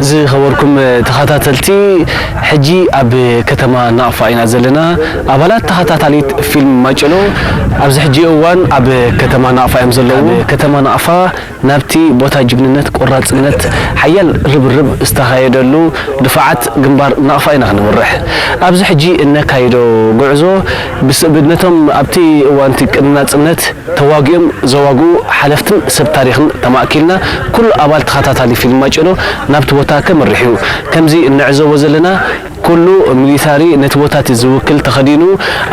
ዝኸበርኩም ተኸታተልቲ፣ ሕጂ ኣብ ከተማ ናቕፋ ኢና ዘለና። ኣባላት ተኸታታሊት ፊልም ማጨሎ ኣብዚ ሕጂ እዋን ኣብ ከተማ ናቕፋ እዮም ዘለዉ። ኣብ ከተማ ናቕፋ ናብቲ ቦታ ጅግንነት፣ ቆራጽነት፣ ሓያል ርብርብ ዝተኻየደሉ ድፋዓት ግንባር ናቕፋ ኢና ክንምርሕ። ኣብዚ ሕጂ እነካይዶ ጉዕዞ ብስ-፣ ብ-፣ ነቶም ኣብቲ እዋን እቲ ቅድሚ ናጽነት ተዋጊኦም ዘዋግኡ ሓለፍትን ሰብ ታሪኽን ተማእኪልና፣ ኩሉ ኣባል ተኸታታሊ ፊልም ማጨሎ ናብቲ ቦታ ከምርሕ እዩ። ከምዚ እንዕዘቦ ዘለና፣ ኩሉ ሚሊታሪ ነቲ ቦታ እቲ ዝውክል ተኸዲኑ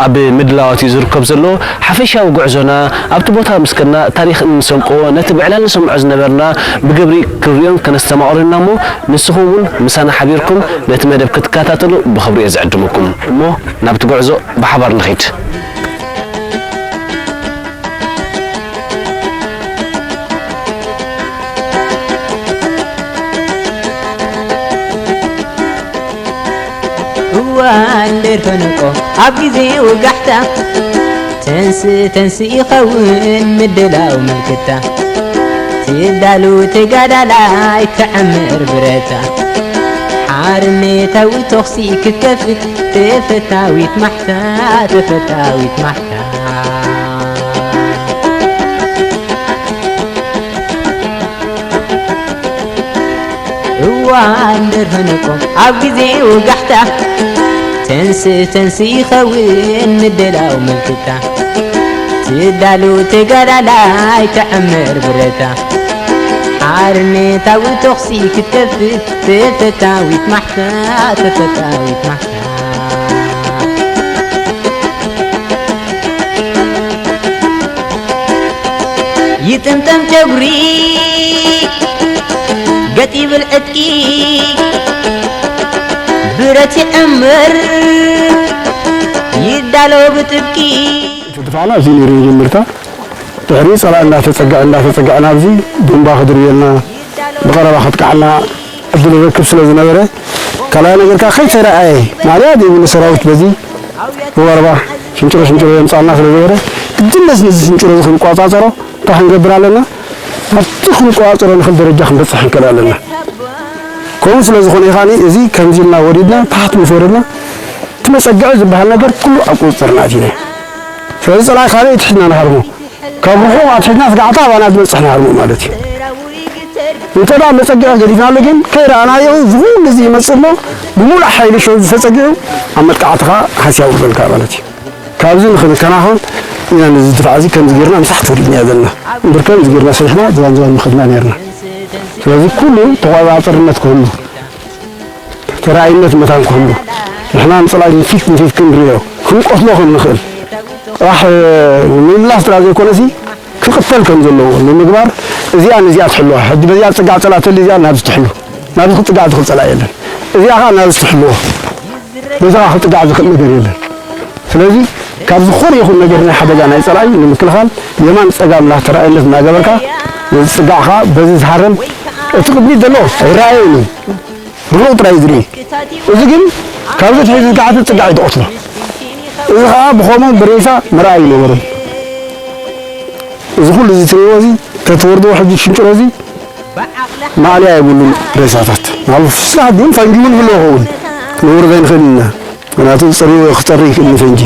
ኣብ ምድላዋት እዩ ዝርከብ ዘሎ። ሓፈሻዊ ጉዕዞና ኣብቲ ቦታ ምስ ከድና፣ ታሪኽ እንሰንቆ፣ ነቲ ብዕላል ንሰምዖ ዝነበርና ብግብሪ ክንሪኦን ከነስተማቕሮን ኢና እሞ፣ ንስኹም እውን ምሳና ሓቢርኩም ነቲ መደብ ክትከታተሉ ብኽብሪ እየ ዝዕድመኩም። እሞ ናብቲ ጉዕዞ ብሓባር ንኺድ። እዋን ደርፈ ንቆ ኣብ ግዜ ወጋሕታ፣ ተንስ ተንስ ይኸውን ምድላው ምልክታ። ትዳሉ ተጋዳላይ ትዕምር ብረታ፣ ሓርነታዊ ተኹሲ ክትከፍት ተፈታዊት ማሕታ፣ ተፈታዊት ማሕታ። እዋን ደርፈ ንቆ ኣብ ግዜ ወጋሕታ፣ ተንስ ተንስ ይኸውን ምድላው ምልክታ። ትዳሉ ተጋዳላይ ትዕምር ብረታ፣ ሓርነታዊ ተኹሲ ክትከፍት ተፈታዊት ማሕታ፣ ተፈታዊት ማሕታ። ይጥምጠም ጨጉሪ ገጥ ይብል ዕጥቂ፣ ብረት ይዕምር ይዳሎ ብጥብቂ። ድፋዕና እዚ ነይሩ መጀመርታ። ድሕሪኡ ጸላኢ እንዳተጸግዐ እንዳተጸግዐ ናብዚ ቡምባ ክድርብየልና ብቐረባ ከጥቅዓና ዕድል ይረክብ ስለ ዝነበረ፣ ካልኣይ ነገር ከኣ ከይተረኣየ ማእለያ ዘይብሉ ሰራዊት በዚ ብቐረባ ሽንጭሮ ሽንጭሮ የምጻልና ስለ ዝነበረ፣ ግድነት ነዚ ሽንጭሮ እዚ ክንቆጻጸሮ እንታይ ክንገብር ኣለና? ኣብቲ ክንቆጻጸሮ ንኽእል ደረጃ ክንበጽሕ ክንክእል ኣለና። ከምኡ ስለ ዝኾነ እዩ ከኣ እዚ ከምዚ ኢልና ወሪድና፣ ታሕቲ ምስ ወረድና፣ እቲ መጸግዒ ዝበሃል ነገር ኩሉ ኣብ ቁጽጽርና ኣቲና። ስለዚ ጸላኢ ካበይ ኣትሒዝና ንሃርሞ? ካብ ርሑቕ ኣትሒዝና ስጋዕታ ኣባና ዝበጽሕ ንሃርሞ ማለት እዩ። እንተ ደኣ መጸግዒ ገዲፍናሉ ግን ከይረኣናዮ እዚ ኩሉ እዚ ይመጽእ እሞ፣ ብምሉእ ሓይሊ ሸው ዝተጸግዑ ኣብ መጥቃዕቲ ከኣ ሃስያ ውርደልካ ማለት እዩ። ካብዚ ንኽንከናኸን ኢና ነዚ ድፋዕ እዚ ከምዚ ጌርና ምሳሕ ተወዲድና ዘለና። እምበር ከምዚ ጌርና ሰሪሕና ዝባን ዝባን ምኸድና ኔርና። ስለዚ ኩሉ ተቖጻጽርነት ክህሉ፣ ተራእይነት መታን ክህሉ፣ ንሕና ንጸላኢ ፊት ንፊት ክንርእዮ፣ ክንቀትሎ ከም ንኽእል ጥራሕ ንምምላስ ጥራሕ ዘይኮነሲ ክቕተል ከም ዘለዎ ንምግባር እዚኣ ነዚኣ ትሕልዋ። ሕጂ በዚኣ ትጽጋዕ ጸላእ ተሊ እዚኣ ናብዚ ትሕሉ። ናብዚ ክጽጋዕ ዝኽእል ጸላኢ የለን። እዚኣ ኸኣ ናብዚ ትሕልዎ። በዚ ኸኣ ክጽጋዕ ዝኽእል ነገር የለን። ስለዚ ካብ ዝኾነ ይኹን ነገር ናይ ሓደጋ ናይ ጸላኢ ንምክልኻል የማን ጸጋም ናተራእየነት እናገበርካ ነዚ ጽጋዕ ኸኣ በዚ ዝሃረም እቲ ቅድሚት ዘሎ ኣይረኣዮን እዩ። ብርሑቕ ጥራይ እዩ ዝርኢ። እዚ ግን ካብዚ ትሕቲ ዝገዓተ ጽጋዕ እዩ ዝቐትሎ። እዚ ኸኣ ብኸምኡ ብሬሳ ምርኣይ ኣይነበሮን። እዚ ኩሉ እዚ ትርእይዎ እዚ ተትወርድዎ ሕጂ ሽንጭሮ እዚ ማእለያ የብሉን ሬሳታት። ናብ ፍስራሕ ግን ፈንጂ እውን ይህልዎ ይኸውን። ክንወርድ ኣይንኽእልን ኢና። ምኽንያቱ ዝጸርዩ ክጸሪ ይኽእል እዩ ፈንጂ።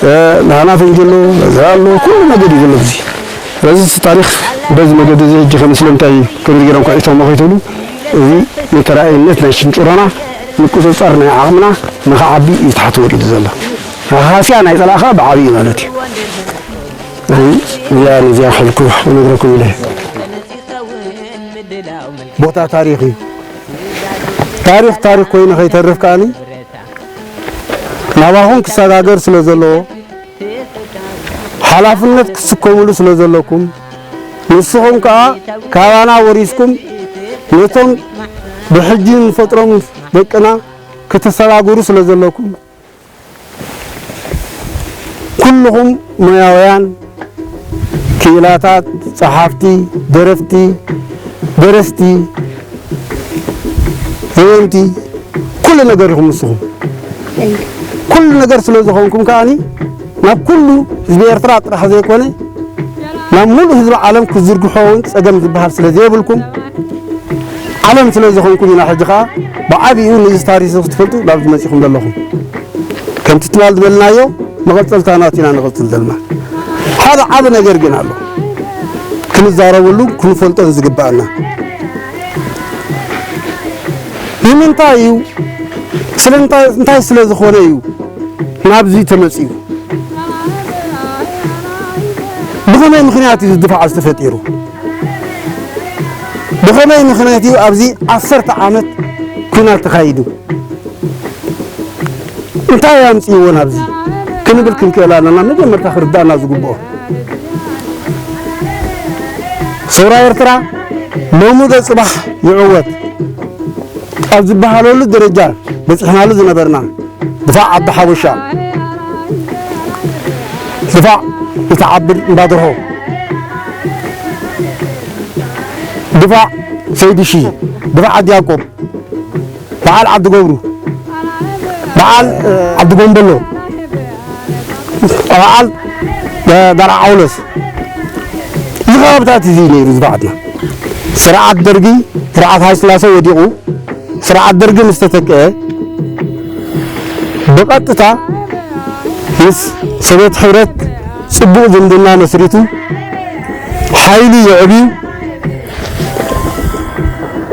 እ፣ ናህና ፈንጂ ኣሎ፣ ዘራ ኣሎ፣ ኩሉ መገዲ እዩ ዘሎ ኣብዚ። ስለዚ እቲ ታሪኽ በዚ መገዲ እዚ ሕጂ ከም ስለምንታይ ከምዚ ገይሮም ከዕይቶሞ ከይትብሉ፣ እዚ ንተራእይነት ናይ ሽንጭሮና ምቁጽጻር ናይ ዓቕምና ንኽዓቢ እዩ ታሕቲ ወሪዱ ዘሎ። ሃስያ ናይ ጸላእኻ ብዓብዩ ማለት እዩ። እዚ እዚኣ ነዚኣ ክሕልኩ ክነግረኩም ኢለ። ቦታ ታሪኽ እዩ። ታሪኽ ታሪኽ ኮይኑ ከይተርፍ ከኣኒ ናባኹም ክሰጋገር ስለ ዘለዎ፣ ሓላፍነት ክትስከሙሉ ስለ ዘለኩም፣ ንስኹም ከኣ ካባና ወሪስኩም ነቶም ብሕጂ ንፈጥሮም ደቅና ክተሰጋግሩ ስለ ዘለኩም፣ ኩልኹም ሞያውያን፣ ክኢላታት፣ ጸሓፍቲ፣ ደረፍቲ፣ ደረስቲ፣ ዘየምቲ፣ ኩሉ ነገር ኢኹም ንስኹም። ኩሉ ነገር ስለ ዝኾንኩም ከኣኒ ናብ ኩሉ ህዝቢ ኤርትራ ጥራሕ ዘይኮነ ናብ ሙሉእ ህዝቢ ዓለም ክትዝርግሖ እውን ጸገም ዝበሃል ስለ ዘይብልኩም ዓለም ስለ ዝኾንኩም ኢና። ሕጂ ኸኣ ብዓቢኡ ንዚ ታሪኽ ክትፈልጡ ናብዚ መጺኹም ዘለኹም። ከምቲ ትማል ዝበልናዮ መቐጸልታ ናት ኢና ንቐጽል ዘለና። ሓደ ዓቢ ነገር ግን ኣሎ። ክንዛረበሉ ክንፈልጦን ዝግባኣና። ንምንታይ እዩ? ስለ እንታይ፣ እንታይ ስለ ዝኾነ እዩ ናብዚ ተመጺኡ? ብኸመይ ምኽንያት እዩ እዚ ድፋዕ ዝተፈጢሩ? ብኸመይ ምኽንያት እዩ ኣብዚ ዓሰርተ ዓመት ኲናት ተኻይዱ? እንታይ ኣምጽእዎ ናብዚ ክንብል ክንክእል ኣለና። መጀመርታ ክርዳእና ዝግብኦ፣ ሰውራ ኤርትራ ሎሚ ዶ ጽባሕ ይዕወት ኣብ ዝበሃለሉ ደረጃ በጺሕናሉ ዝነበርና፣ ድፋዕ ዓዲ ሓበሻ፣ ድፋዕ እቲ ዓቢ እምባደርሆ፣ ድፋዕ ሰይዲ ሺ፣ ድፋዕ ዓዲ ያዕቆብ፣ በዓል ዓዲ ገብሩ፣ በዓል ዓዲ ጎምበሎ፣ በዓል ዳርዓ ዓውሎስ፣ እዚ ከባብታት እዚ ነይሩ ዝባዕትና። ስርዓት ደርጊ፣ ስርዓት ሃይለስላሴ ወዲቑ፣ ስርዓት ደርጊ ምስ ተተክአ፣ ብቐጥታ ምስ ሶቪየት ሕብረት ጽቡቕ ዝምድና መስሪቱ፣ ሓይሊ የዕብዩ።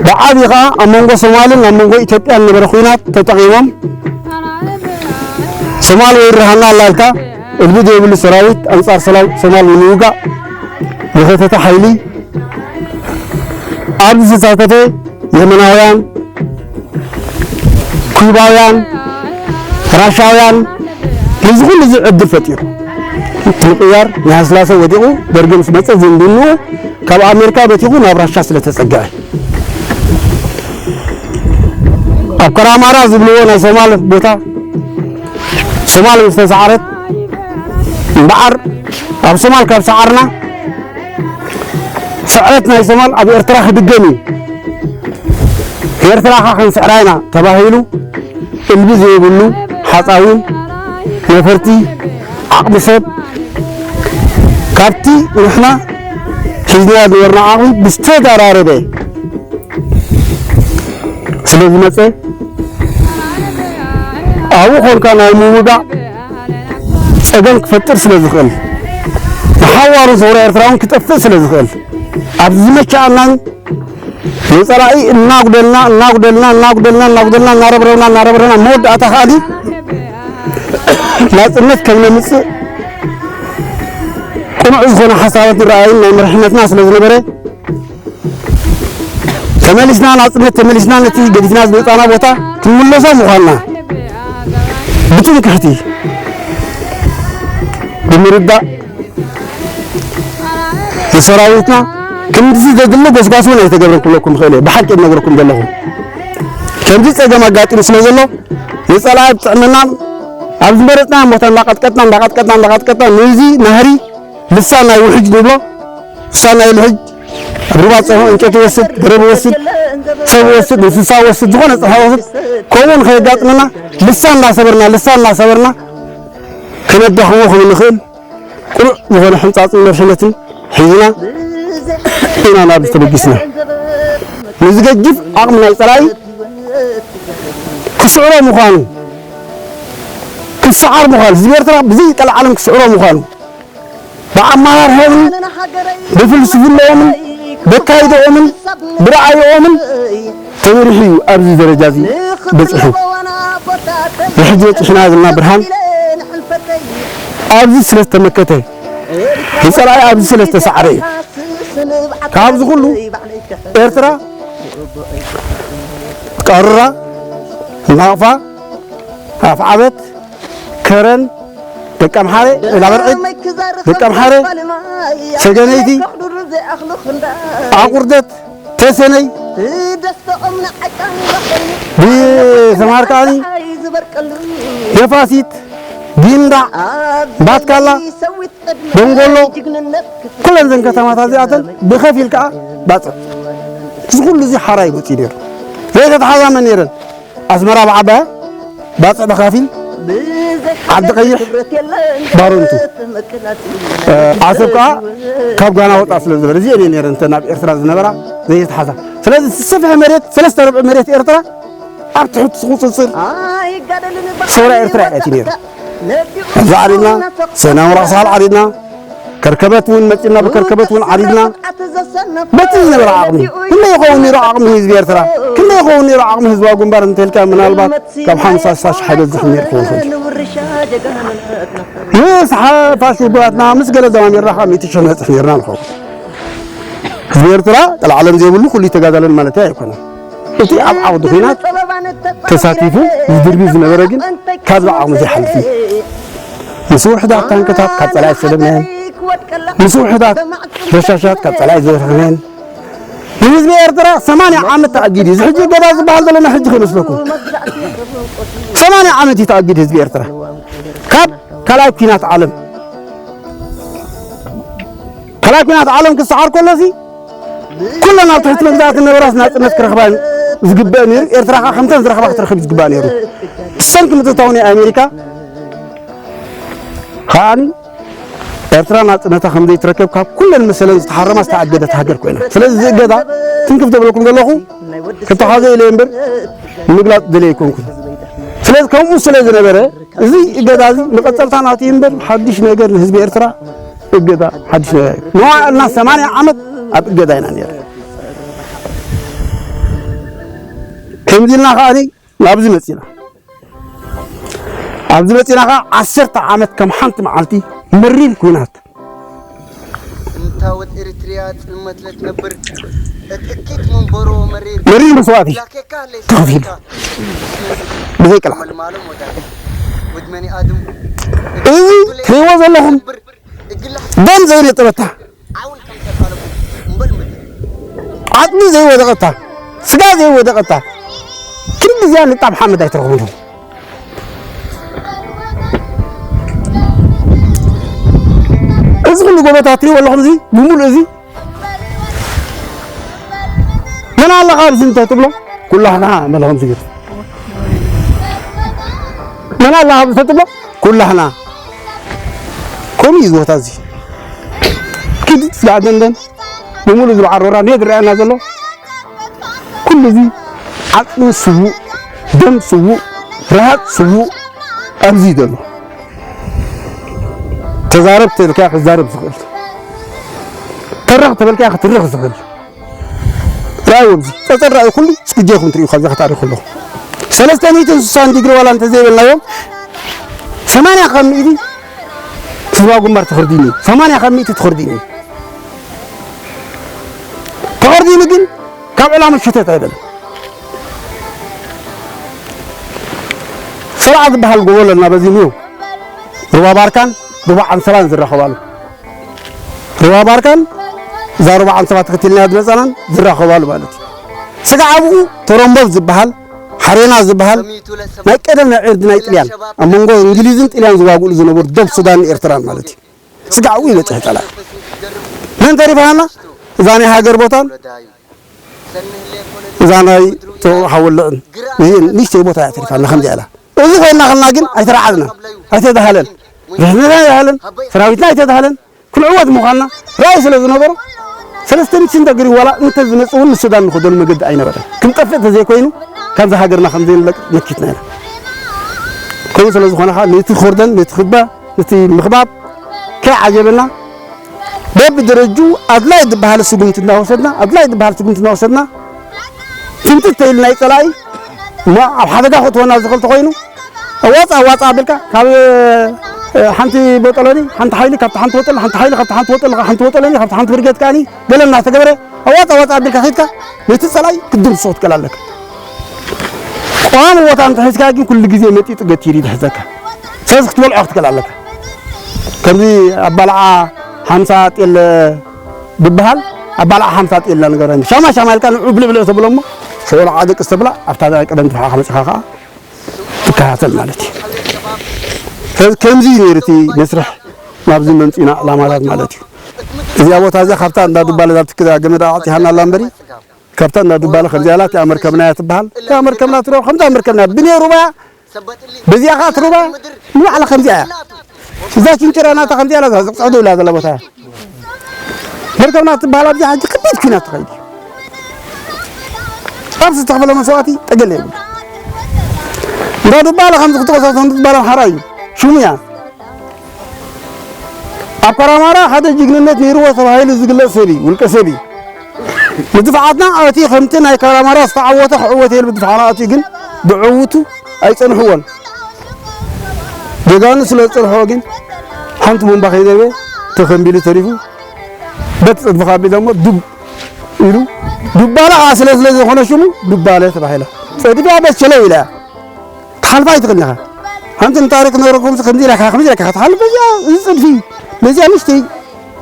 ብዓቢ ኸኣ ኣብ መንጎ ሶማልን ኣብ መንጎ ኢትዮጵያን ዝነበረ ኲናት ተጠቒሞም፣ ሶማል ወሪራትና ኣላ ኢልካ እልቢ ዘይብሉ ሰራዊት ኣንጻር ሰላ-፣ ሶማል ንምውጋእ ዘኸተተ ሓይሊ፣ ኣብዚ ዝተሳተፈ የመናውያን፣ ኩባውያን፣ ራሻውያን፣ ነዚ ኩሉ እዚ ዕድል ፈጢሩ። እቲ ምቅያር ናይ ሃይለስላሴ ወዲቑ፣ ደርጊ ምስ መጸ ዝምድንኡ ካብ ኣሜሪካ በቲኹ ናብ ራሻ ስለ ተጸግዐ። ኣብ ከራማራ ዝብልዎ ናይ ሶማል ቦታ፣ ሶማል ምስ ተሰዓረት፣ እምበኣር ኣብ ሶማል ካብ ሰዓርና፣ ስዕረት ናይ ሶማል ኣብ ኤርትራ ክድገም እዩ። ኤርትራ ኸኣ ክንስዕራ ኢና ተባሂሉ፣ እልቢ ዘይብሉ ሓጻዊን ነፈርቲ ዓቕሚ ሰብ፣ ካብቲ ንሕና ሒዝናዮ ዝነበርና ዓቕሚ ብዝተደራረበ ስለ ዝመጸ፣ ኣብኡ ኾንካ ናይ ምውጋእ ጸገም ክፈጥር ስለ ዝኽእል፣ ንሓዋሩ ሰውራ ኤርትራ እውን ክጠፍእ ስለ ዝኽእል፣ ኣብ ዝመቸኣናን ንጸላኢ እናጉደልና፣ እናጉደልና፣ እናጉደልና፣ እናጉደልና፣ እናረብረብና፣ እናረብረብና፣ መወዳእታ ከኣ ናጽነት ከም ነምጽእ ቅኑዕ ዝኾነ ሓሳባትን ረኣይን ናይ መሪሕነትና ስለ ዝነበረ፣ ተመሊስና ናጽነት፣ ተመሊስና ነቲ ገዲፍና ዝመጻና ቦታ ክንምለሶ ምዃንና ብትምክሕቲ ብምርዳእ፣ ንሰራዊትና ክንድዚ ዘድሊ ጎስጓስ እውን ኣይተገብረን ክብለኩም እኽእል እየ። ብሓቂ እነግረኩም ዘለኹ። ከምዚ ጸገም ኣጋጢሙ ስለ ዘሎ፣ ንጸላኢ ብጥዕምና ኣብ ዝመረጽናዮ ቦታ እንዳቐጥቀጥና፣ እንዳቐጥቀጥና፣ እንዳቐጥቀጥና፣ ነዚ ናህሪ ልሳን ናይ ውሕጅ ንብሎ፣ ልሳን ናይ ውሕጅ ኣብ ሩባ ጸንሑ ዕንጨይቲ ይወስድ፣ ገረብ ይወስድ፣ ሰብ ይወስድ፣ እንስሳ ይወስድ፣ ዝኾነ ጸሓ ይወስድ፣ ከምኡ ንኸየጋጥመና ልሳን እናሰበርና፣ ልሳን እናሰበርና ከነዳኽሞ ከም እንኽእል ቅኑዕ ዝኾነ ሕንጻጽን መርሕነትን ሒዝና ኢና ናብዚ ተበጊስና። ንዝገጅፍ ዓቕሚ ናይ ጸላኢ ክስዕሮ ምዃኑ፣ ክሰዓር ምዃኑ፣ ህዝቢ ኤርትራ ብዘይጠልዓለም ክስዕሮ ምዃኑ፣ ብኣመራርሕኦምን ብፍልስፍናኦምን ብኣካይድኦምን ብረኣይኦምን ተመሪሑ እዩ ኣብዚ ደረጃ እዚ በጺሑ። ንሕጂ በጺሕና ዘለና ብርሃን ኣብዚ ስለ ዝተመከተ፣ ንጸላኢ ኣብዚ ስለ ዝተሳዕረ እዩ። ካብዚ ኩሉ ኤርትራ፣ ቀሩራ፣ ናቕፋ፣ ኣፍዓበት፣ ከረን፣ ደቂ ኣምሓረ፣ ላበርዕድ፣ ደቂ ኣምሓረ፣ ሰገነይቲ፣ ኣቑርደት፣ ተሰነይ፣ ብሰምሃር ከዓኒ፣ የፋሲት፣ ጊንዳዕ፣ ባትካላ፣ ደንጎሎ፣ ኩለን እዘን ከተማታት እዚኣተን ብኸፊል ከኣ ባጽዕ። እዚ ኩሉ እዚ ሓራይ ወጺኡ ነይሩ። ዘይተተሓዛመ ነይረን። ኣስመራ ብዓባያ፣ ባጽዕ ብኸፊል፣ ዓዲ ቀይሕ፣ ባረንቱ። እ፣ ዓሰብ ከኣ ካብ ጋና ወጻእ ስለ ዝበለ፣ እዚአን እየን ነይረን እተን ኣብ ኤርትራ ዝነበራ። ዘይተሓዛ። ስለዚ እቲ ሰፍሐ መሬት፣ ሰለስተ ርብዒ መሬት ኤርትራ ኣብ ትሕቲ ቁጽጽር ሰውራ ኤርትራ እያ ነይሩ። ኣብዚ ዓዲና፣ ሰናይ ወራቕ ሳሕል ዓዲና፣ ከርከበት እውን መጺና፣ ብከርከበት እውን ዓዲና፣ በቲ ዝነበረ ዓቕሚ፣ ክንደይ ይኸውን ነይሩ ዓቕሚ ህዝቢ ኤርትራ? ክንደይ ይኸውን ነይሩ ዓቕሚ ህዝባዊ ግንባር እንተልካ፣ ምናልባት ካብ ሓምሳ ሽሕ ኣይበዝሕን ነይሩ ክኸውን ይኽእል። ምስ ሓፋሽ ውጉኣትና፣ ምስ ገለ ደማሚርና፣ ካብ ሚእቲ ሽሕ ንበጽሕ ነይርና ንኸውን። ህዝቢ ኤርትራ ቀልዓለም ዘይብሉ ኩሉ ተጋዳለን ማለት ኣይኮነን። እቲ ኣብ ዓውዲ ኲናት ተሳቲፉ ዝድርቢ ዝነበረ ግን ካብዚ ዓቕሚ ዘይሓልፍ እዩ። ምስ ውሕዳት ታንክታት ካብ ጸላኢ ዝሰለብናየን፣ ምስ ውሕዳት ረሻሻት ካብ ጸላኢ ዝረኸብናየን፣ ንህዝቢ ኤርትራ ሰማንያ ዓመት ተኣጊዱ እዩ። እዚ ሕጂ እገዳ ዝበሃል ዘሎ ናይ ሕጂ ከይመስለኩም። ሰማንያ ዓመት እዩ ተኣጊዱ ህዝቢ ኤርትራ ካብ ካልኣይ ኲናት ዓለም። ካልኣይ ኲናት ዓለም ክሰዓር ከሎሲ ኩለን ኣብ ትሕቲ መግዛእቲ ዝነበራስ ናጽነት ክረኽባ ዝግበአ ነይሩ። ኤርትራ ከኣ ከምተን ዝረኽባ ክትረኽብ ዝግባእ ነይሩ። ብሰንኪ ምትእትታው ናይ ኣሜሪካ ከኣኒ ኤርትራ ናጽነታ ከም ዘይትረከብ ካብ ኩለን መሰለን ዝተሓረማ ዝተኣገደት ሃገር ኮይና። ስለዚ እዚ እገዳ ትንክፍ ዘብለኩም ዘለኹ ክተሓዘ ኢለ እምበር ንምግላጽ ደልየ ኣይኮንኩን። ስለዚ ከምኡ ስለ ዝነበረ እዚ እገዳ እዚ መቐጸልታ ናቱ እዩ እምበር ሓድሽ ነገር ንህዝቢ ኤርትራ እገዳ ሓድሽ ነገር እዩ። መዋዕልና ሰማንያ ዓመት ኣብ እገዳ ኢና ነይርና። ከምዚ ኢልና ከኣኒ ናብዚ መጺና። ኣብዚ መጺና ኸዓ ዓሰርተ ዓመት ከም ሓንቲ መዓልቲ መሪር ኲናት። እንታወት ኤሪትሪያ ጽልመት ለትነብር፣ እትእኪት መንበሮ መሪር። መሪር መስዋእቲ ላኬካ ለይሰ ተኸፊሉ። ብዘይ ቅልዓት። መልማሎም ወዳት። ውድ መኒ ኣድም። እዚ ትሪእዎ ዘለኹም እግላ ደም ዘይነጠበታ። ዓውል ከም ተፋለሙ እምበል ምድር። ዓጽሚ ዘይወደቐታ፣ ስጋ ዘይወደቐታ፣ ክንድዚኣ ንጣብ ሓመድ ኣይትረኽቡን። እዚ ኩሉ ጎቦታት ትሪእዎ ኣለኹም፣ እዚ ብምሉእ እዚ መን ኣለኻ ኣብዚ እንተ ትብሎ፣ ኩላህና በለ ከምዚ ገይሩ። መን ኣለኻ ኣብዚ እንተ ትብሎ፣ ኩላህና። ከምኡ እዩ እዚ ቦታ እዚ። ኪድ ዝኣደንደን ብምሉእ እዚ በዓል ሮራ እንድየ ዝረኣየና ዘሎ። ኩሉ እዚ ዓጽሚ ስዉእ፣ ደም ስዉእ፣ ረሃጽ ስዉእ ኣብዚ እዩ ዘሎ። ተዛረብ ተልካ ክዛረብ ዝኽእል፣ ተረኽ ተበልካ ክትርኽ ዝኽእል። ራእዩ ኣብዚ ጸጸር ራእዩ ኩሉ ስግጀኹም ትርእዩ ካብዚ ክታሪኹ ኣለኹ። ሰለስተ ሚእትን ስሳን ዲግሪ ዋላ እንተዘይበልናዮም፣ ሰማንያ ካብ ሚእቲ ህዝባዊ ግንባር ተኸርዲኑ እዩ። ሰማንያ ካብ ሚእቲ ተኸርዲኑ እዩ። ተኸርዲኑ ግን ካብ ዕላማ ሸተት ኣይበለን። ሰብዓ ዝበሃል ጎቦ ኣለና በዚ ኒው ሩባ ባርካን ሩባ ዓንሰባን ዝራኸባሉ። ሩባ ባርካን እዛ ሩባ ዓንሰባ ተኸቲልና ዝመጻናን ዝራኸባሉ ማለት እዩ። ስጋዕ ኣብኡ ተረምቦብ ዝበሃል ሓሬና ዝበሃል ናይ ቀደም ናይ ዕርዲ ናይ ጥልያን ኣብ መንጎ እንግሊዝን ጥልያን ዝዋግእሉ ዝነበሩ ደብ ሱዳንን ኤርትራን ማለት እዩ። ስጋዕ ኣብኡ ይበጽሕ ጸላኢ። መን ተሪፋና? እዛ ናይ ሃገር ቦታን እዛ ናይ ተወ ሓወልዕን ንእሽተይ ቦታ እያ ተሪፋና ከምዚኣ ኢላ። እዚ ኮይና ከልና ግን ኣይተረዓድናን፣ ኣይተዳሃለን። ርሕንና ኣይደሃለን፣ ሰራዊትና ኣይተዳሃለን። ክንዕወት ምዃንና ራእይ ስለ ዝነበሮ ሰለስተ ሚእቲ ስንተግሪ ዋላ እንተ ዝመጽእ እውን ንሱዳን ንኸደሉ መገዲ ኣይነበረን። ክንጠፍእ ተዘይኮይኑ ካብዛ ሃገርና ከም ዘይንለቅ መኪትና ኢና። ከምኡ ስለ ዝኾነ ኸዓ ነቲ ክርደን፣ ነቲ ክባ፣ ነቲ ምኽባብ ከይዓጀበና በብደረጁ ኣድላይ ዝበሃል ስጉምቲ እናወሰድና፣ ኣድላይ ዝበሃል ስጉምቲ እናወሰድና፣ ትምትት ተይልና እዩ ጸላኢ እሞ ኣብ ሓደጋ ክእትወና ዝኽእል ተኾይኑ፣ ዋጻ ዋጻ ኣቢልካ ካብ፣ እ፣ ሓንቲ ቦጠሎኒ ሓንቲ ሓይሊ፣ ካብቲ ሓንቲ ቦጠሎ ሓንቲ ሓይሊ፣ ካብቲ ሓንቲ ቦጠሎ ሓንቲ ቦጠሎኒ፣ ካብቲ ሓንቲ ብርጌድ ከኣኒ ገለ እናተገበረ ዋጻ ዋጻ ኣቢልካ ኸይድካ ነቲ ጸላኢ ክትድምስሶ ክትክእል ኣለካ። ቀዋሚ ቦታ እንተሒዝካ ግን ኩሉ ግዜ መጢጡ ገቲሩ ይድሕዘካ። ስለዚ ክትበልዖ ክትክእል ኣለካ። ከምዚ ኣባልዓ ሓምሳ ጤል ዝበሃል፣ ኣባልዓ ሓምሳ ጤል ኢና ንገብረኒ። ሻማ ሻማ ኢልካ ንዑ ብልዕ ብልዕ ተብሎ እሞ፣ ሸቆልዓ ደቅስ ተብላ፣ ኣብታ ቀደም ድፋዕኻ መጺኻ ኸዓ ትከታተል ማለት እዩ። ከ-፣ ከምዚ እዩ ነይሩ እቲ መስርሕ ናብዚ መምጺእና ዕላማታት ማለት እዩ። እዚኣ ቦታ እዚኣ ካብታ እንዳ ዱባለ እዛ ትክ-፣ ገመድ ኣዕጺኻና ኣላ እምበሪ፣ ካብታ እንዳ ዱባለ ከምዚኣ ኣላ፣ እቲኣ መርከብና እያ ትበሃል። እታ መርከብና ትረው፣ ከምዛ መርከብና ብኔሩ ባያ በዚኣ ኸዓ ትሩባ ንባዕላ ከምዚኣ እያ። እዛ ችንጭራ ናታ ከምዚኣ ኣላ፣ እዛ ዝቕጽዕ ደው ኢላ ዘላ ቦታ እያ። መርከብና ትበሃል ኣብዚኣ ሕጂ ከቢድ ኲናት ትኸይድ እዩ። ካብ ዝተኸፈለ መስዋእቲ ጠገለ የብሉ። እንዳ ዱባለ ከምዚ ክትቆሳሰ እንዳ ዱባለ ኣምሓራ እዩ። ሽሙ እያ። ኣብ ካራማራ ሓደ ጅግንነት ነይርዎ ተባሂሉ ዝግለጽ ሰብ እዩ፣ ውልቀ ሰብ እዩ። ብድፍዓትና ኣትዩ ከምቲ ናይ ካራማራ ዝተዓወተ ክዕወት ኢሉ ብድፍዓና ኣትዩ ግን ብዕውቱ ኣይጸንሕዎን። ጀጋኑ ስለ ዝጸንሕዎ ግን ሓንቲ ቡምባ ከይደርበ ተኸምቢሉ ተሪፉ። በቲ ጸድፊ ካብ ደሞ ዱብ ኢሉ ዱባለ ከዓ ስለ ስለ ዝኾነ ሽሙ ዱባለ ተባሂላ። ጸድፊ ኣበስ ሸለው ኢላ። ክሓልፋ ኣይትኽእልን ኢኻ። ሓንቲ ንታሪክ ክነግረኩም፣ ከምዚ ኢላ ኢኻ፣ ከምዚ ኢላ ኢኻ ትሓልፍ። በዚኣ እዚ ጽድፊ፣ በዚኣ ንእሽተይ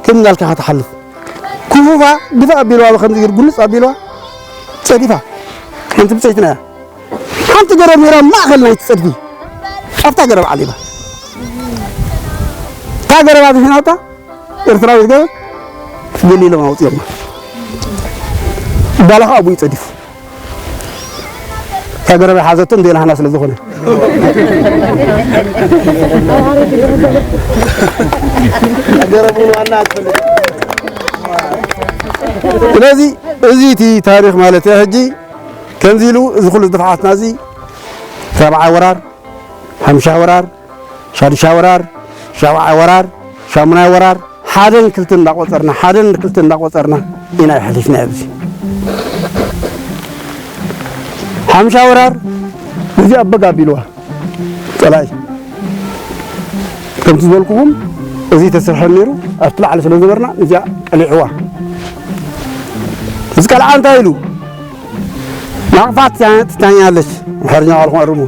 ከም እንዳልካ ኢኻ ትሓልፍ። ክፉፋ ድፋእ ኣቢልዋ፣ ብኸምዚ ገይሩ ጉንጽ ኣቢልዋ፣ ጸዲፋ። ሓንቲ ብጸይትና እያ። ሓንቲ ገረብ ነይራ ማእከል ናይቲ ጸድፊ። ኣብታ ገረብ ዓሊባ። እታ ገረብ ኣድሒናታ፣ ኤርትራዊት ገረብ፣ ገሊሎም ኣውጺኦማ። ባላ ኸኣ ኣቡኡ ጸዲፉ። እታ ገረብ ሓዘቶ እንደ ናህና ስለ ዝኾነ። ገረብ እውን ዋና ኣትፈልጥ። ስለዚ እዚ እቲ ታሪኽ ማለት እያ። ሕጂ ከምዚ ኢሉ እዚ ኩሉ ድፍዓትና እዚ ራብዓይ ወራር፣ ሓምሻይ ወራር፣ ሻድሻይ ወራር፣ ሻብዓይ ወራር፣ ሻሙናይ ወራር፣ ሓደን ክልተን እንዳቆጸርና፣ ሓደን ክልተን እንዳቆጸርና ኢና የሕሊፍና ኣብዚ። ሓምሻ ወራር ነዚኣ በግ ኣቢልዋ ጸላኢ። ከምቲ ዝበልኩኹም እዚ ተሰርሐ ነይሩ፣ ኣብቲ ላዕሊ ስለ ዝነበርና ነዚኣ ቀሊዕዋ። ምስ ቀልዓ እንታይ ኢሉ? ናቕፋ ትታ-፣ ትታኛለች። ኣምሓርኛ ቃል ኾን እርሙ።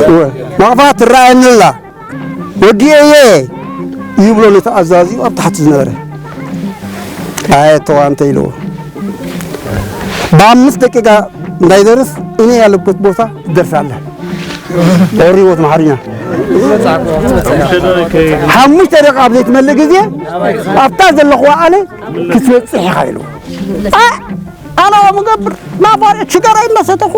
እወ። ናቕፋ ትረኣየኒ ኣላ። ወዲኤ እየ ይብሎ ነቲ ኣዛዚኡ ኣብ ታሕቲ ዝነበረ። ኣየተዋ እንተ ኢልዎ። ብኣምስት ደቂቃ እንዳይደርስ እኔ ያለበት ቦታ ትደርሳለህ። ኦሪዎት ኣምሓርኛ። ሓሙሽተ ደቂቃ ኣብ ዘይትመልእ ግዜ ኣብታ ዘለኹዋ ኣለ ክትበጽሕ ኢኻ ኢልዎ። ኣ-፣ ኣነ ምገብር ናፋር ሽጋራ ይመሰተኹ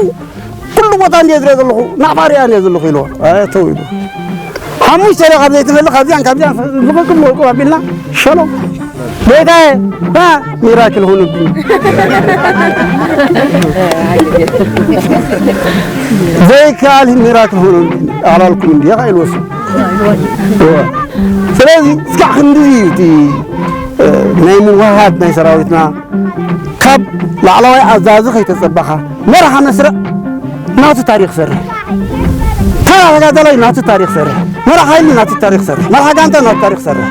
ኩሉ ቦታ እንድየ ዝሪኦ ዘለኹ ናፋር እያ እንድየ ዘለኹ ኢልዎ። ኣይ ተው ኢሉ። ሓሙሽተ ደቂቃ ዘይትመልእ ካብዚኣን ካብዚኣን ልቕቅም ልቕቅም ኣቢልና ሸሎ። ጌታዬ፣ ኣ፣ ሚራክል ሆነብኝ። ዘይከኣል ሚራክል ሆነብኝ ኣላልኩም እንድየ ኢልዎ። እወ። ስለዚ እስካዕ ክንድዚ እዩ እቲ፣ እ፣ ናይ ምውህሃድ ናይ ሰራዊትና ካብ ላዕለዋይ ኣዛዚ ከይተጸበኻ መርሓ መስርዕ ናቱ ታሪኽ ሰርሕ። ተራ ተጋዳላይ ናቱ ታሪኽ ሰርሕ። መርሓ ሓይሊ ናቱ ታሪኽ ሰርሕ። መርሓ ጋንታ ናቱ ታሪኽ ሰርሕ።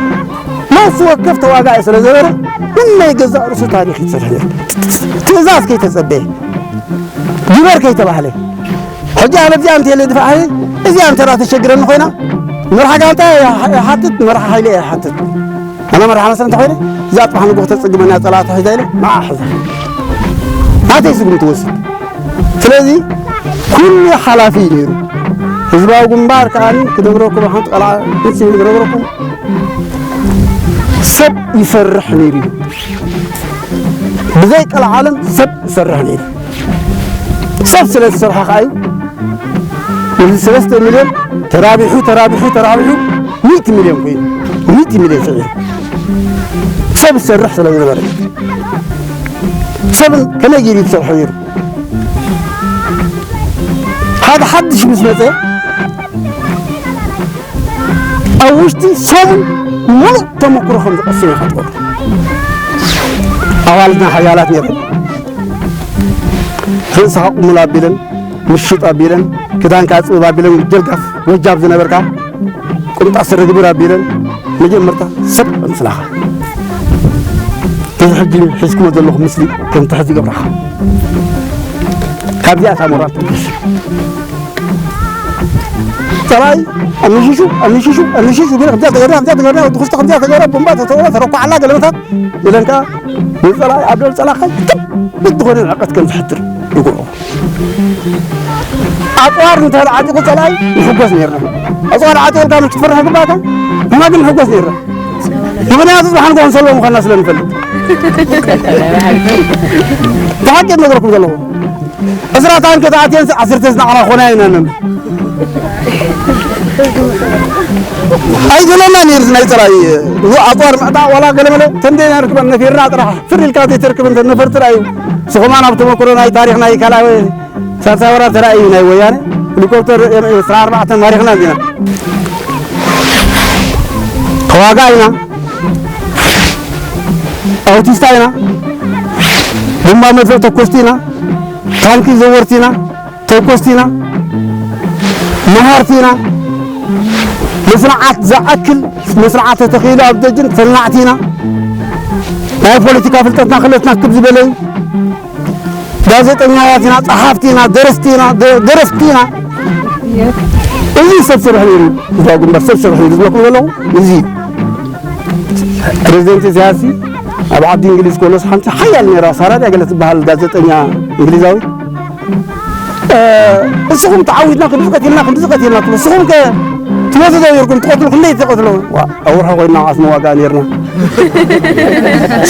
ነፍሲ ወከፍ ተዋጋኢ ስለ ዘበረ ነናይ ገዛእ ርእሱ ታሪኽ ይሰርሕ ነይሩ። ትእዛዝ ከይተጸበየ ግበር ከይተባህለ። ሕጂ ኣነ እዚኣ እንተለ ድፋዕ እዚኣ እንተ ተሸግረኒ ኮይና መርሓ ጋንታ ይሓትት፣ መርሓ ሓይሊ ይሓትት። ኣነ መርሓ መሰል እንተ ኮይነ እዛ ጽባሕ ንግሆ ተጽግመና ጸላእታ ሒዛ ኢለ ንዓ ሕዛ። ናተይ ስጉምቲ ወስድ። ስለዚ ኩሉ ሓላፊ እዩ ነይሩ። ህዝባዊ ግንባር ከኣ ክነግረኩም ሓንቲ ቃል ንስ ክነግረኩም ሰብ ይሰርሕ ነይሩ እዩ። ብዘይ ቀልዓለም ሰብ ይሰርሕ ነይሩ። ሰብ ስለ ዝሰርሐ ከኣ እዩ። እዚ ሰለስተ ሚልዮን ተራቢሑ፣ ተራቢሑ፣ ተራቢሑ ሚእቲ ሚልዮን ኮይኑ፣ ሚእቲ ሚልዮን ስዒሩ። ሰብ ዝሰርሕ ስለ ዝነበረ፣ ሰብ ከመይ ገይሩ እዩ ዝሰርሖ ነይሩ? ሓደ ሓድሽ ምስ መጸ፣ ኣብ ውሽጢ ሰሙን ሙሉእ ተመክሮ ከም ዝቐስም ኢኻ ትፈልጦ። ኣዋልድና ሓያላት ነይረን። ርእስኻ ቁሙል ኣቢለን፣ ምሽጥ ኣቢለን፣ ክዳንካ ጽብብ ኣቢለን፣ ጀልጋፍ ወጃብ ዝነበርካ፣ ቁምጣ ስረ ግብር ኣቢለን፣ መጀመርታ ሰብ ምስላኻ። እዚ ሕጂ ሒዝኩሞ ዘለኹም ምስሊ ከምቲ ሕዚ ይገብራኻ። ካብዚኣ እታ ሞራል ትብገስ። ጸላኢ ኣምሽሹ፣ ኣምሽሹ፣ ኣምሽሹ፣ ገለ ከምዚኣ ተገይራ፣ ከምዚኣ ተገይራ፣ ወዲ ኩስቶ ከምዚኣ ተገይራ፣ ቦምባ ተተወረ፣ ተረኳዓላ፣ ገለመታት ኢለን ከኣ ንጸላኢ ኣብ ልዕሊ ጸላእካ ከቢድ ዝኾነ ንዕቀት ከም ዝሕድር ይገብሮ። ኣጽዋር እንተ ዓጢቑ ጸላኢ ንሕጎስ ነይርና። ኣጽዋር ዓጢቑ ኢልካ ምስ ክትፈርሕ ይግባእካ፣ ንሕና ግን ንሕጎስ ነይርና። ምኽንያቱ ጽባሕ ንግሆ ንሰልቦ ምዃንና ስለ ንፈልጥ። ብሓቂ እነግረኩም ዘለኹ። ዕስራ ታንኪ ተኣትየን ዓሰርተ ንዓና ኾና ኢና ነን። ኣይደለና ነይሩ ናይ ጥራይ። እዚ ኣፅዋር ምዕጣቕ ዋላ ገለመለ ተንደይ ናይ ርክበን ነፊርና ጥራሕ ፍር ኢልካ ዘይተርክብ እንተ ነፈር ጥራይ እዩ። ስኹማን ኣብ ተመክሮ ናይ ታሪኽ ናይ ካልኣዊ ሳልሳይ ወራር ተራእዩ ናይ ወያነ ሄሊኮፕተር ኤም ኤ ዕስራን ኣርባዕተን ማሪኽና እንዲና። ተዋጋ ኢና፣ ኣውቲስታ ኢና፣ ቡምባ መድፍዕ ተኮስቲ ኢና፣ ታንኪ ዘወርቲ ኢና፣ ተኮስቲ ኢና፣ መሃርቲ ኢና፣ ንስርዓት ዝኣክል ንስርዓት ተተኺሉ ኣብ ደጅን ተልናዕቲ ኢና። ናይ ፖለቲካ ፍልጠትና ክለትና ክብ ዝበለ እዩ። ጋዜጠኛታት ኢና፣ ጸሓፍቲ ኢና፣ ደረስቲ ኢና፣ ደ-፣ ደረፍቲ ኢና። እዚ ሰብ ስራሕ ነይሩ፣ ህዝባዊ ግንባር ሰብ ስራሕ ነይሩ ዝበልኩም ዘለኹ፣ እዚ ፕሬዚደንት ኢሳያስ ኣብ ዓዲ እንግሊዝ ከሎስ ሓንቲ ሓያል ነይራ፣ ሳራ ድያ ገለ ትበሃል ጋዜጠኛ እንግሊዛዊ፣ እ፣ ንስኹም ተዓዊትና ክንዲ ዝቀቲልና፣ ክንዲ ዝቀቲልና ትብሉ፣ ንስኹም ከ ትሞቱ ዶ ነይርኩም? ትቐትሉ፣ ክንደይ ትቐትሉ? ዋ፣ ኣብ ወርሒ ኮይና ዓስመ ዋጋ ነይርና።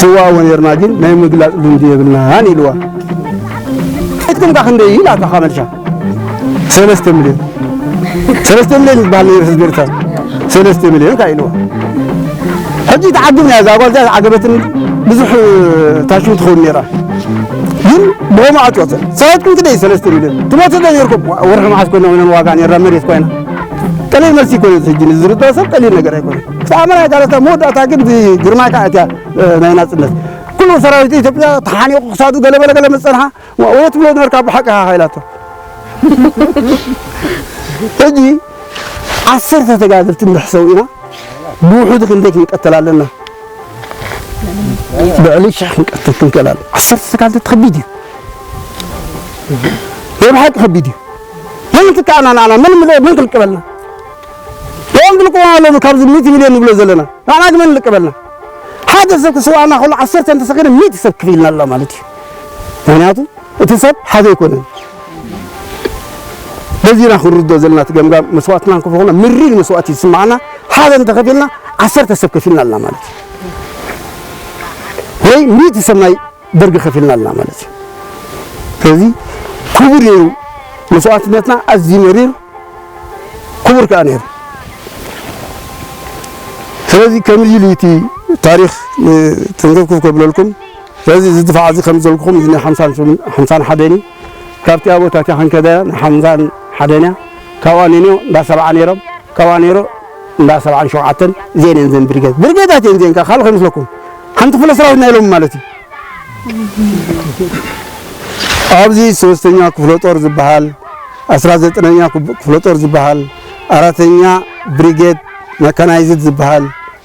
ስዋ እውን ነይርና፣ ግን ናይ ምግላጽ ልምዲ የብልናን ኢልዋ። ኢድኩም ከ ክንደይ ኢላታ ከ መልሻ? ሰለስተ ሚልዮን። ሰለስተ ሚልዮን ይበሃል ነይሩ ህዝቢ ኤርትራ። ሰለስተ ሚልዮን ከ ኢልዋ። ሕጂ ተዓጊብና እያ፣ እዛ ጓል እዚኣ ዓገበትን ብዙሕ ታሽም ትኸውን ነይራ። ግን ብኸምኡ ዓጽወት። ሰራዊትኩም ክንደይ? ሰለስተ ሚልዮን። ትሞቱ ዶ ነይርኩም? ዋ-፣ ወርሒ መዓስ ኮይና ኮይና ዋጋ ነይራ መሬት ኮይና። ቀሊል መልሲ ኣይኮነን። ሕጂ ንዝርድኦ ሰብ ቀሊል ነገር ኣይኮነን። ክሳብ ኣመና ጋለታ መወዳእታ ግን እዚ ግርማይ ከኣ እቲያ፣ እ፣ ናይ ናጽነት። ኩሉ ሰራዊት ኢትዮጵያ ተሓኒቑ ክሳዱ ገለ በለ ገለ ምስ ጸንሓ፣ ዋ-፣ ወየ ትብሎ ነበርካ ብሓቂ ኢኻ ኢላቶ። ሕጂ ዓሰርተ ተጋደልቲ ንሕሰው ኢና። ብውሑዱ ክንደይ ክንቀተል ኣለና? ልዕሊ ሽሕ ክንቀትል ክንክእል ኣለና። ዓሰርተ ተጋደልቲ ከቢድ እዩ። ናይ ብሓቂ ከቢድ እዩ። መን ትከኣና ንዓና? መን ምለ-፣ መን ክልቅበልና? እዮም ዝልቅቡና ኣለዉ ካብዚ ሚእቲ ሚልዮን ንብሎ ዘለና። ንዓና ግን መን ይልቅበልና? ሓደ ሰብ ክስዋእና ከሎ ዓሰርተ እንተሰኺነ ሚእቲ ሰብ ክፍልና ኣሎ ማለት እዩ። ምኽንያቱ እቲ ሰብ ሓደ ኣይኮነን። በዚና ክንርዶ ዘለና እቲ ገምጋም መስዋእትና እንከፍሎ ኮና ምሪር መስዋእቲ ይስምዓና። ሓደ እንተኸፊልና ዓሰርተ ሰብ ከፊልና ኣለና ማለት እዩ። ወይ ሚእቲ ሰብ ናይ ደርጊ ከፊልና ኣለና ማለት እዩ። ስለዚ ክቡር ነይሩ መስዋእትነትና፣ ኣዝዩ መሪር ክቡር ከኣ ነይሩ። ስለዚ ከምዚ ኢሉ እቲ ታሪኽ፣ እ፣ ተንከፍኩፍ ከብለልኩም። ስለዚ እዚ ድፋዕ እዚ ከም ዘልኩኹም እዚ ናይ ሓምሳን ሓምሳን ሓደን እዩ። ካብቲ ኣቦታት እያ ከንከዳ እያ፣ ናይ ሓምሳን ሓደን እያ። ካብኣ ነንዮ እንዳ ሰብዓ ነይሮም፣ ካብኣ ነይሮ እንዳ ሰብዓን ሸውዓተን እዚአን እየን ዘን ብርጌድ። ብርጌዳት እየን እዚአን፣ ካልእ ከይመስለኩም። ሓንቲ ክፍለ ሰራዊት ናይ ሎሚ ማለት እዩ። ኣብዚ ሶስተኛ ክፍለ ጦር ዝበሃል፣ ኣስራ ዘጠነኛ ክብ-፣ ክፍለ ጦር ዝበሃል፣ ኣራተኛ ብሪጌድ መካናይዝድ ዝበሃል፣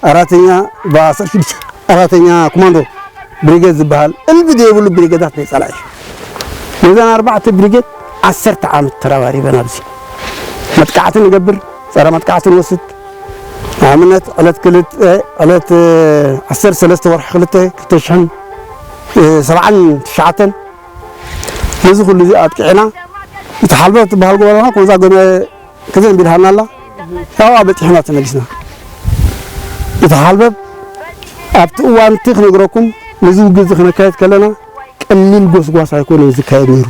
ኣራተኛ ብዓሰርተ ሽዱሽተ፣ ኣራተኛ ኮማንዶ ብሪጌድ ዝበሃል፣ እልቢ ዘይብሉ ብሪጌዳት ናይ ጸላኢ። ነዘን ኣርባዕተ ብሪጌድ ዓሰርተ ዓመት ተረባሪበን ኣብዚ መጥቃዕቲ ንገብር፣ ጸረ መጥቃዕቲ ንወስድ። ንኣብነት ዕለት ክልተ፣ ዕለት ዓሰርተ ሰለስተ ወርሒ ክልተ፣ ክልተ ሽሕን ሰብዓን ትሽዓተን ነዚ ኩሉ እዚ ኣጥቂዕና፣ እቲ ሓልበት ትበሃል ጎቦ ኣለና፣ ከምዛ ጎመ ክዘን ቢልሃና ኣላ፣ ካብኣ በጺሕና ተመሊስና። እቲ ሓልበብ ኣብቲ እዋን እቲ ክነግረኩም፣ ነዚ ውግእ እዚ ክነካየድ ከለና፣ ቀሊል ጎስጓስ ኣይኮነን ዝካየድ ነይሩ።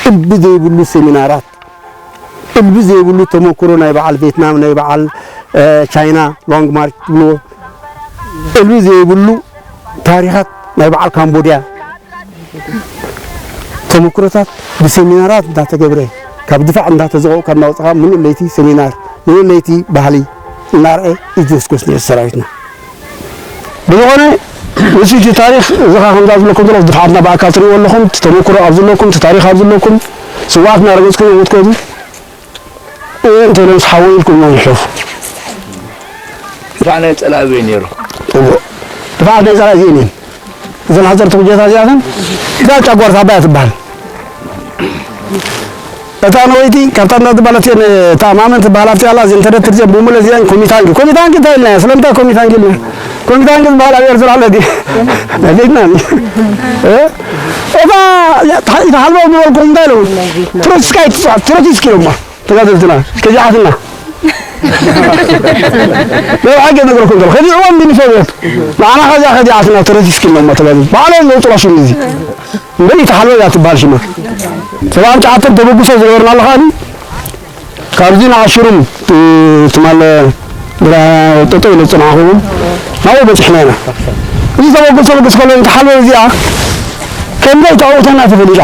እልቢ ዘይብሉ ሴሚናራት፣ እልቢ ዘይብሉ ተመክሮ ናይ በዓል ቬትናም፣ ናይ በዓል፣ እ፣ ቻይና፣ ሎንግ ማርች ትብልዎ፣ እልቢ ዘይብሉ ታሪኻት ናይ በዓል ካምቦድያ፣ ተመክሮታት ብሴሚናራት እንዳተገብረ፣ ካብ ድፋዕ እንዳተዘቐቑ ካብ እናወፅኻ፣ ምሉእ ለይቲ ሴሚናር፣ ምሉእ ለይቲ ባህሊ እናርኣየ እዩ ዝጎስጎስ ነይሩ ሰራዊትና። ብዝኾነ፣ ምስ እቲ ታሪኽ እዚ ኸዓ ከምዛ ዝብለኩም ዘለኹ፣ ድፍዓትና ብኣካል ትርእይዎ ኣለኹም፣ እቲ ተመክሮ ኣብ ዘለኩም፣ እቲ ታሪኽ ኣብ ዘለኩም፣ ስውኣትና ረገጽኩም ይሞትኮም። እየ እንተ ኢሎም ሓወይ ኢልኩም ነው ይሕለፉ። ድፋዕ ናይ ጸላኢ በይ ነይሩ። ጽቡቕ። ድፋዕ ናይ ጸላኢ እዚአን እየን። እዘን ሓፀርቲ ኩጀታ እዚኣተን፣ እዛ ጫጓር ሳባ እያ ትበሃል። እታ ነወይቲ፣ ካብታ እንዳተባለት እየን፣ እታ ማመን ትበሃል ኣብቲ ኣላ፣ እዚአን ተደትር እዚአን፣ ቡሙለ እዚአን፣ ኮሚታንጊ። ኮሚታንጊ እንታይ ኢልና? ስለምንታይ ኮሚታንጊ ኢልና? ኮሚታንጊ ዝበሃል ኣብ ኤርትራ ኣሎ ድዩ? ናይ ቬትናም። እ? እታ፣ እታ ሓልባ ዝበልኩም እንታይ ኢሉ? ትሮትስካይ ትጽዋዕ፣ ትሮትስኪ ኢሎማ። ተጋደልትና፣ ከዚዓትና። ናይ ሓቂ ነግረኩም ዘለኹ። ከዚዕዎም ድዩ ንሶብየት? ንዓና ከዚኣ ከዚዓትና፣ ትሮትስኪ ኢሎማ ተጋደልቲ። ባዕሎም ዘውፅዋ ሽም እዚ። እምበር ኢትሓልበ እያ ትበሃል ሽማ። ሰብዓ ትሽዓተ ተበግሶ ዝገበርናሉ ከኣ፣ ካብዚ ንዓሽሩም፣ እ፣ ትማል ግራ ጠጠው ኢለ ዝጸናሕኹ እውን ናብኡ በጺሕና ኢና። እዚ ተበግስ ተበግስ ከሎ፣ እታ ሓልቦ እዚኣ ከም ዘይተዕውተና ተፈሊጣ።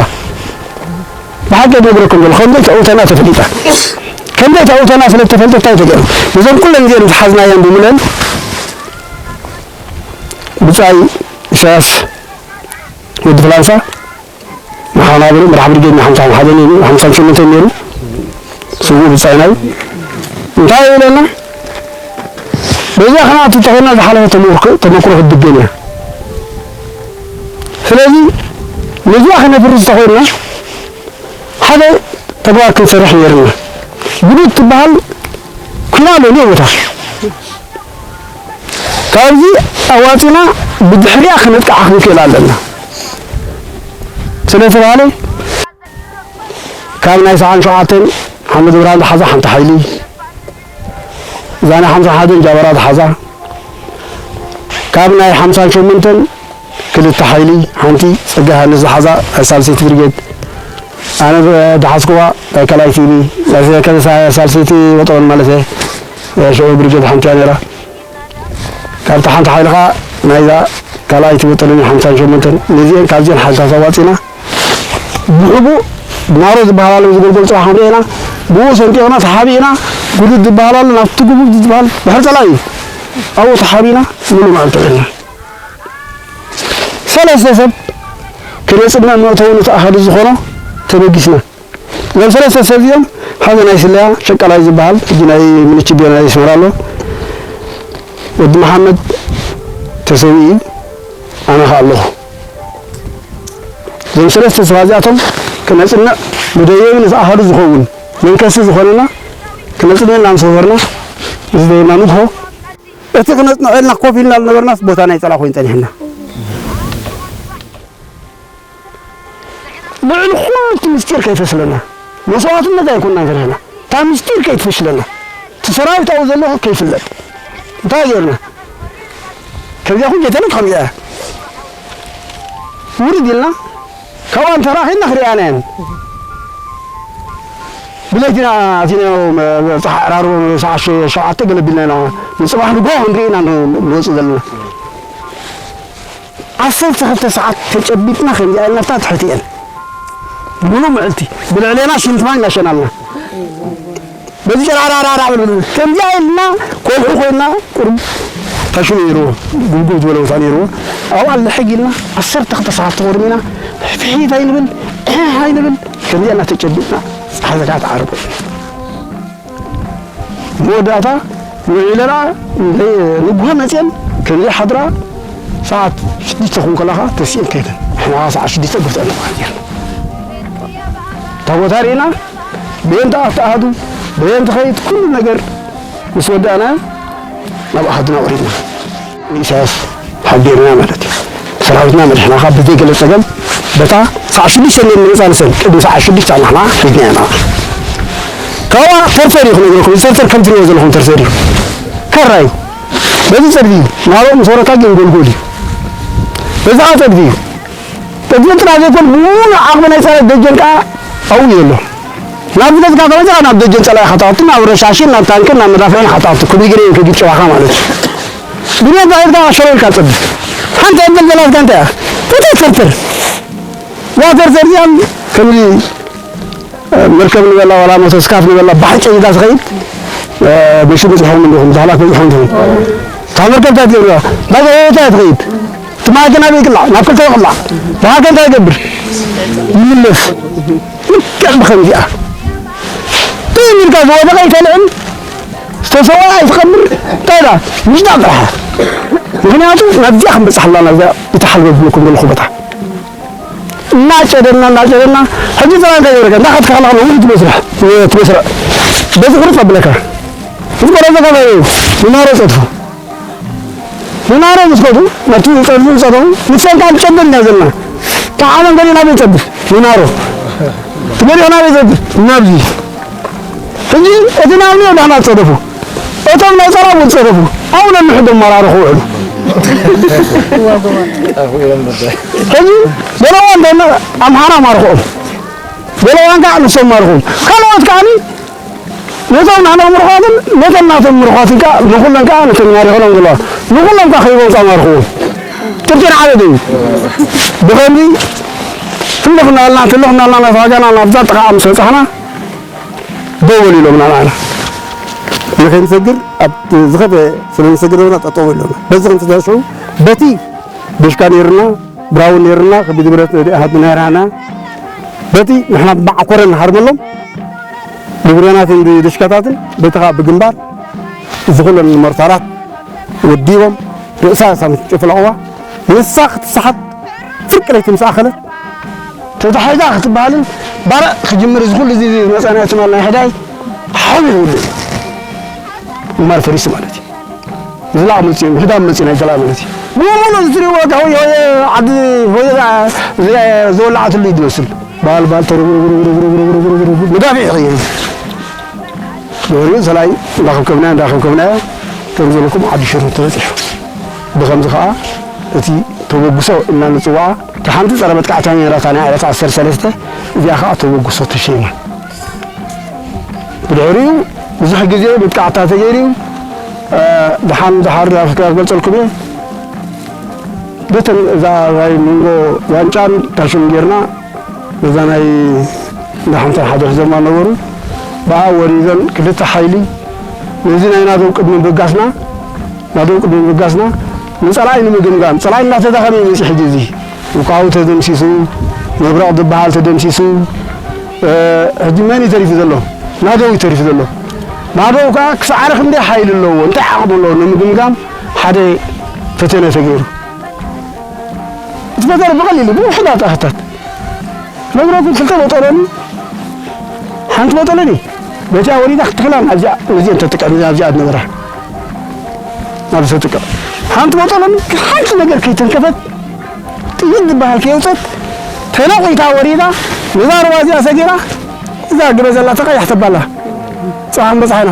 ብሓቂ ነግረኩም ዘለኹ፣ ከም ዘይተዕውተና ተፈሊጣ። ከም ዘይተዕውተና ስለ እተፈልጠት እንታይ ተገይሩ? ነዞም ኩለን እዚአን ዝሓዝናየን ብምለን ብጻይ ኢሳያስ ወዲ ፍላንሳ መሓናብሪ መራሕ ብርጌድ ሓምሳ ሓደን ነይሩ፣ ሓምሳን ሸሞንተን ነይሩ። ስዉእ ብጻይና እዩ። እንታይ ይብለና? በዚኣ ክንኣቱ እንተኾይንና ዝሓለፈ ተመክሮ፣ ተመክሮ ክትድገም እያ። ስለዚ ነዚኣ ክነፍርስ እንተኾይንና ሓደ ተግባር ክንሰርሕ ነይርና። ግዱድ ትበሃል ኩና ኣሎ ቦታ። ካብዚ ኣዋፂና ብድሕሪኣ ክነጥቅዓ ክንክእል ኣለና ስለ ተባሃለ፣ ካብ ናይ ሰዓን ሸውዓተን ሓመድ ብርሃን ዝሓዛ ሓንቲ ሓይሊ፣ እዛ ናይ ሓምሳ ሓደን ጃበራ ዝሓዛ፣ ካብ ናይ ሓምሳን ሸሞንተን ክልተ ሓይሊ፣ ሓንቲ ጸጋ ሃንስ ዝሓዛ ናይ ሳልሰይቲ ብርጌድ፣ ኣነ ዝሓዝኩዋ ናይ ካልኣይቲ፣ ናይ ሳልሰይቲ ወጠወን ማለት እየ፣ ሽዑ ብርጌድ ሓንቲ እያ ነይራ። ካብቲ ሓንቲ ሓይሊ ኸዓ ናይዛ ካልኣይቲ ወጠልን ሓምሳን ሸሞንተን፣ ነዚአን ካብዚአን ሓይልታት ኣዋፂና፣ ብሕቡእ ናሮ ዝበሃል ኣሎ፣ ዝጎልጎል ፅባሕ ክንርኢ ኢና። ብኡ ሰንጢቕና ተሓቢእና፣ ጉድድ ዝበሃል ኣሎ፣ ናብቲ ጉቡብ ዝበሃል ድሕሪ ፀላኢ እዩ። ኣብኡ ተሓቢእና፣ ሙሉ መዓልቲ ውዒልና። ሰለስተ ሰብ ክነፅንዕ መእተዊ ንተኣኻሊ ዝኾኖ ተበጊስና። እዞም ሰለስተ ሰብ እዚኦም፣ ሓደ ናይ ስለያ ሸቃላይ ዝበሃል፣ ሕጂ ናይ ሚኒችቤ ናይ ኣስመራ ኣሎ፣ ወዲ መሓመድ ተሰዊኡ፣ ኣነ ኸኣ ኣለኹ። እዞም ሰለስተ ሰባት እዚኣቶም ክነጽንዕ፣ መደየቢ ነቲ ኣሃዱ ዝኸውን መንከሲ ዝኾነና ክነጽንዕ እናምሰፈርና፣ ምስ ደየብና ንግሆ፣ እቲ ክነጽንዐልና ኮፍ ኢልና ዝነበርናስ ቦታ ናይ ጸላ ኮይኑ ጸኒሕና። ልዕሊ ኩሉ እቲ ምስጢር ከይፈስለና፣ መስዋእትነት ኣይኮንና ንፈሪሕና፣ እታ ምስጢር ከይትፈሽለና፣ እቲ ሰራዊት ኣብኡ ዘሎ ከይፍለጥ እንታይ ጌርና? ከምዚኣ ኩን ጌተነት ከምዚኣ እያ። ውርድ ኢልና ካብኣን ተራኺብና ክርእያና እየን። ብለይትና ኣቲና፣ ጸሓ-፣ ዕራርቦ ሰዓት ሸ-፣ ሸውዓተ ገለቢልና ኢና፣ ንጽባሕ ንግሆ ክንርኢ ኢና ንወጽእ ዘለና። ዓሰርተ ክልተ ሰዓት ተጨቢጥና ከምዚኣ ኢልና ኣብታ ትሕቲ እየን። ሙሉእ ምዕልቲ ብልዕሌና ሽንቲ ማይ እናሸናልና። በዚ ጨራራራራ ብልብል ከምዚኣ ኢልና ኮልሑ ኮይና ቁሩብ ታሽኑ ነይርዎ፣ ጉብጉብ ዝበለ ቦታ ነይርዎ። ኣብኣ ልሕግ ኢልና ዓሰርተ ክልተ ሰዓት ተኾርሚና ፍሒት ኣይንብል፣ እህ ኣይንብል፣ ከምዚኣ እናተጨቢጥና ጸሓይ ዘካ ትዓርብ። መወዳእታ ውዒለና ንግሆ መፅየን ከምዘይሓድራ ሰዓት ሽዱሽተ ክውን ከለኻ ተሲኤን ከይደን ንሕና ሰዓት ሽዱሽተ ብርትዐን ተባሂል ጌርና እታ ቦታ ርኢና በየን ተኣቱ ኣሃዱ በየን ትኸይድ ኩሉ ነገር ምስ ወዳእና ናብ ኣሃዱና ወሪድና። ኢሳያስ ሓቢርና ማለት እዩ። ሰራዊትና መሪሕና ካብ ብዘይ ገለ ጸገም በታ ሰዓት ሽዱሽተ እንድየን ዝመጻ ንሰን ቅድሚ ሰዓት ሽዱሽተ ንሕና ሒዝና ኢና። ካብኣ ተርተር እዩ ክነግረኩም። እዚ ተርተር ከም ትሪእዎ ዘለኹም ተርተር እዩ። ካራ እዩ። በዚ ጸድፊ እዩ። ናብኡ ምስ ወረድካ ግን ጎልጎል እዩ። በዚ ከዓ ጸድፊ እዩ። ጸድፊ ጥራሕ ዘይኮን ብሙሉእ ዓቕሚ ናይ ጸላኢ ደጀን ከዓ ኣብኡ እዩ ዘሎ። ናብ ገጽካ ተመጺኻ ናብ ደጀን ጸላኢ ኢኻ ትኣቱ፣ ናብ ረሻሽን፣ ናብ ታንክን፣ ናብ መዳፍዕን ኢኻ ትኣቱ። ክብሪ ግሬን ከጊድ ጨዋኻ ማለት እዩ። ብሜዳ ኢልካ ሸው ኢልካ ትጸድፍ። ሓንቲ ዕድል ዘላትካ እንታይ እያ? እታ ተርተር። እዛ ተርተር እዚኣ ከምዚ፣ እ፣ መርከብ ንበላ ዋላ ሞቶስካፍ ንበላ ባሕሪ ጨይዳ ትኸይድ፣ እ፣ መሽን በጺሕኩም እንዲኹም፣ ዳህላክ በጺሕኩም እንዲኹም። እታ መርከብ እንታይ ትገብር? ዳጋ ወታ ትኸይድ። እቲ ማዕድን ኣበይ ይቅላዕ? ናብ ክልተ ይቅላዕ። ደሓር ከ እንታይ ይገብር? ይምለስ። ልክዕ ብኸምዚኣ። ጥም ኢልካ ዝወደቐ ይተልዕል፣ ዝተሰወኣ ይትቐብር፣ እንታይ ኢላ? ምሽጣ ጥራሕ። ምኽንያቱ ናብዚኣ ክንበጽሕ ኣለና፣ እዛ ይተሓልበ ዝብለኩም ዘለኹ ቦታ። እናጨደና፣ እናጨደና፣ ሕጂ ጥራይ እንታይ ገይረካ? እንዳኸድካ ከለኻ ነዊሕ ትመስርሕ፣ ትመስርዕ። በዚ ቁርጽ ኣብለካ። እዚ ቆረጸካ እንታይ እዩ? ንናሮ ጸድፉ። ንናሮ ምስ ከዱ፣ ነቲ ጸድፉ ዝጸደፉ፣ ንሰን ከዓ ንጨድፍ ኢና ዘለና። ተዓለም ገሊኡ ናበይ ይጸድፍ? ንናሮ። እቲ ገሊኡ ናበይ ይጸድፍ? ናብዚ። ሕጂ እቲ ናብዚ ዳሕና ዝጸደፉ። እቶም ናይ ጸላም እውን ዝጸደፉ። ኣብኡ ነንሕዶም መራርኹ ውዕሉ። ሕጂ ገለ እዋን ደማ ኣምሓራ ማርኽኦም። ገለ እዋን ከዓ ንሶም ማርኹም። ካልኦት ከዓኒ ነቶም ንሕና ምርኳትን ነተን ናቶም ምርኳትን ከኣ ንኹለን ከኣ ነተን ማሪኾሎም ዘለዋ ንኹሎም ከኣ ከይቦም ከኣ ማርኽዎም። ጥርጢር ዓበደ እዩ። ብኸምዚ ህልኽ እናበልና ህልኽ እናበልና እናተዋጋና ናብዛ ጥቓ ምስ በጻሕና ደው በሉ ኢሎምና ንዓና። ንኸይንሰግር ኣብ ዝኸፈ ስለ ንሰግር ዘለና ጠጠው ኢሎምና። በዚ ከም ዝተሻሽዑ በቲ ደሽካ ነይርና ብራውን ነይርና ከቢድ ብረት ነዲኣ ሃብና ነይራና። በቲ ንሕና ማዕኮረን ንሃርመሎም ብብሬናትን ብድሽካታትን በቲ ከዓ ብግንባር እዚ ኩለን መርታራት ወዲቦም ርእሳ ሳም ጨፍለቕዋ ንሳ ክትሰሓት ፍርቂ ለይቲ ምስ ኣኸለት ተታሒዛ ክትበሃልን ባርዕ ክጅምር እዚ ኩሉ እዚ ዝመፀና ትማል ናይ ሕዳይ ሓው ይውልድ ማር ፈሪስ ማለት እዩ። ዝላቕ መፅኡ ምሕዳም መፅኡ ናይ ሰላም ማለት እዩ። ብሙሉ ዝትሪእዎ እቲ ሆየ ሆየ ዓዲ ሆየ ዝወላዓትሉ እዩ ዝመስል። ባል ባል ተረጉርጉርጉርጉርጉርጉርጉርጉር መዳፊዕ ይኸይድ። ብወሪኡ ሰላይ እንዳኸብከብናዮ እንዳኸብከብናዮ ከም ዘለኩም ዓዲ ሽሩ ተበፂሑ። ብኸምዚ ከዓ እቲ ተበግሶ እና ንፅዋዓ እታ ሓንቲ ፀረ መጥቃዕታ ነይራ እታ ናይ ዕለት ዓሰርተ ሰለስተ እዚኣ ከዓ ተበግሶ ተሸይማ። ብድሕሪኡ ብዙሕ ግዜ መጥቃዕታ ተገይሩ እዩ። ደሓን ደሓር ክገልፀልኩም እየ። በተን እዛ ናይ መንጎ ዋንጫን ታሽን ጌርና ነዛ ናይ እንዳ ሓምሳን ሓደ ሒዞማ ነበሩ። ብኣ ወሪዘን ክልተ ሓይሊ ነዚ ናይ ናደው ቅድሚ ምብጋስና ናደው ቅድሚ ምብጋስና ንፀላኢ ንምግምጋም ፀላኢ እናተዳኸመ ይመፅእ ሕጂ እዚ ውቃው ተደምሲሱ መብረቕ ዝበሃል ተደምሲሱ ሕጂ መን እዩ ተሪፉ ዘሎ? ናደው እዩ ተሪፉ ዘሎ። ናደው ከዓ ክሳዕሪ ክንደይ ሓይሊ ኣለዎ እንታይ ዓቕሚ ኣለዎ ንምግምጋም ሓደ ፈተነ ተገይሩ። እቲ ፈተነ ብቐሊሉ ብውሑዳት ኣህታት ነብረኩም ክልተ ቦጦሎኒ ሓንቲ ቦጦሎኒ በቲያ ወሪዳ ክትክላን ኣብዚኣ ነዚአን ተጥቀም ኣብዚኣ ዝነበራ ናብ ተጥቀም ሓንቲ ቦጦሎኒ ሓንቲ ነገር ከይተንከፈት ጥይት ዝበሃል ከየውፀት ተነቑይታ ወሪዳ ነዛ ሩባ እዚኣ ሰጊራ እዛ ግበ ዘላ ተቐያሕ ተባላ ፀሓን በፅሓና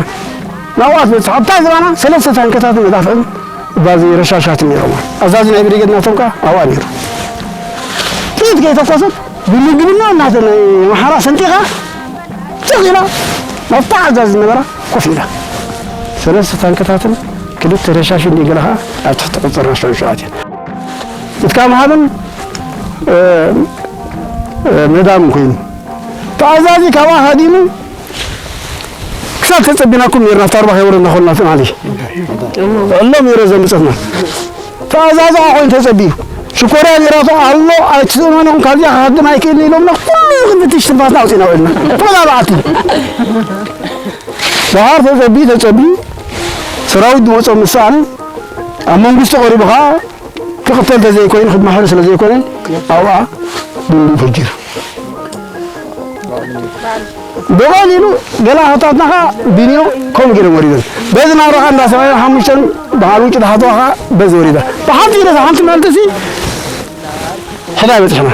ናብኣ ትበፅሕ ኣብታ ዝባና ሰለስተ ታንከታት መዳፍዕን ባዚ ረሻሻት ነይሮም ኣዛዚ ናይ ብሪገድ ናቶም ከዓ ኣብኣ ነይሩ ጥይት ከይተኮሰት ብምግብና እናተ ናይ ኣምሓራ ሰንጢቓ ትኽ ኢላ ናብታ ኣዛዚ ዝነበራ ኮፍ ኢላ ሰለስተ ታንክታትን ክልተ ረሻሽ እንዲ ገለ ከዓ ኣብ ትሕቲ ቁፅር ረሻሽ ኣትየን ኢትካ ምሃብን ምህዳምን ኮይኑ እቲ ኣዛዚ ካብኣ ሃዲሙ ክሳብ ተፀቢናኩም ነርና ኣብታ ኣርባዕተ ወረ እናኾንና ትማሊ ዕሎም ነረ ዘምፀትና ተኣዛዝኣ ኮይኑ ተፀቢዩ ሽኮርያ ነራቶ ኣሎ ኣይትስእመኖም ካብዚኣ ክሃድም ኣይክእልን ኢሎምና ኩሉ ክንፍትሽ ትንፋስና ኣውፂና ውዕልና ተመላባዕቲ ደሃር ተፀቢዩ ተፀቢዩ ሰራዊት ዝመፆ ምስኣነ ኣብ መንግስቲ ቀሪቡ ከዓ ክቕተል ተዘይኮይኑ ክመሓር ስለዘይኮነ ኣብኣ ብንዱ ፈጂሩ ብቐሊሉ ገለ ኣሕዋታትና ኸዓ ቢንዮ ከምኡ ገይሮም ወሪዶም በዚ ናብራ ኸዓ እንዳሰማዮ ሓሙሽተን በዓል ውጭ ዝሓተዋ ኸዓ በዚ ወሪዳ ብሓንቲ ኢለ ሓንቲ መዓልቲ ሲ ሕዳይ በፂሕና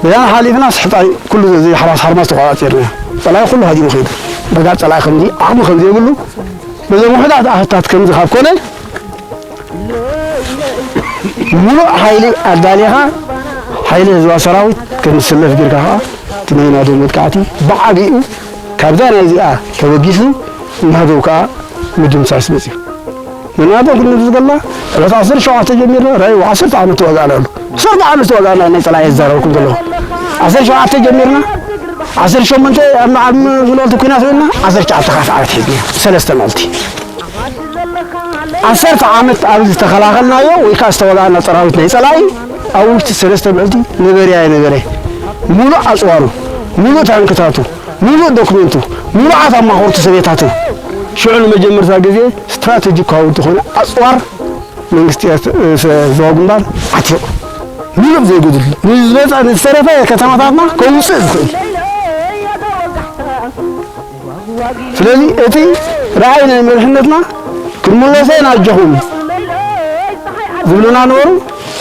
በዚኣ ሓሊፍና ስሕጣይ ኩሉ እዚ ሓራስ ሓርማዝ ተቋፃፂርና ፀላኢ ኩሉ ሃዲሙ ከይዱ በጋ ፀላኢ ከምዚ ዓቕሚ ከምዘይብሉ በዞም ውሕዳት ኣሕታት ከምዚ ካብ ኮነ ሙሉእ ሓይሊ ኣዳሊኻ ሓይሊ ህዝባዊ ሰራዊት ከም ዝስለፍ ጌርካ ከዓ እቲ ናይ ናደው መጥቃዕቲ ብዓቢኡ ካብዛ ናይ እዚኣ ተበጊሱ ናደው ከዓ ምድምሳስ መፅዩ። ንናደው ክንብል ዝገላ ዕለት ዓሰርተ ሸውዓተ ጀሚርና ራይ ዓሰርተ ዓመት ተዋጋእና ኣሎ። ዓሰርተ ዓመት ተዋጋእና ናይ ፀላኢ ዝዛረበኩም ዘለኹ ዓሰርተ ሸውዓተ ጀሚርና ዓሰርተ ሸሞንተ ኣብ ዓም ዝለወልቲ ኩናት ርና ዓሰርተ ትሽዓተ ካፍ ዓመት ሒዝና ሰለስተ መዓልቲ ዓሰርተ ዓመት ኣብ ዝተኸላኸልናዮ ወይ ከዓ ዝተወጋእና ሰራዊት ናይ ፀላኢ ኣብ ውሽጢ ሰለስተ ምዕልቲ ነበረ ኣይነበረ ሙሉእ ኣፅዋሩ ሙሉእ ታንክታቱ ሙሉእ ዶክሜንቱ ሙሉዓት ኣማኸርቱ ሰቤታቱ ሽዑ ንመጀመርታ ግዜ ስትራቴጂክ ሃውንቲ ዝኾነ ኣፅዋር መንግስቲ ህዝባዊ ግንባር ዓቲቑ ሙሉእ ዘይጎድል ንዝመፀ ንዝተረፈ ከተማታትና ከውፅእ ዝኽእል ስለዚ እቲ ረኣይ ናይ መሪሕነትና ክንምለሶ ኢና ኣጆኹም ዝብሉና ነበሩ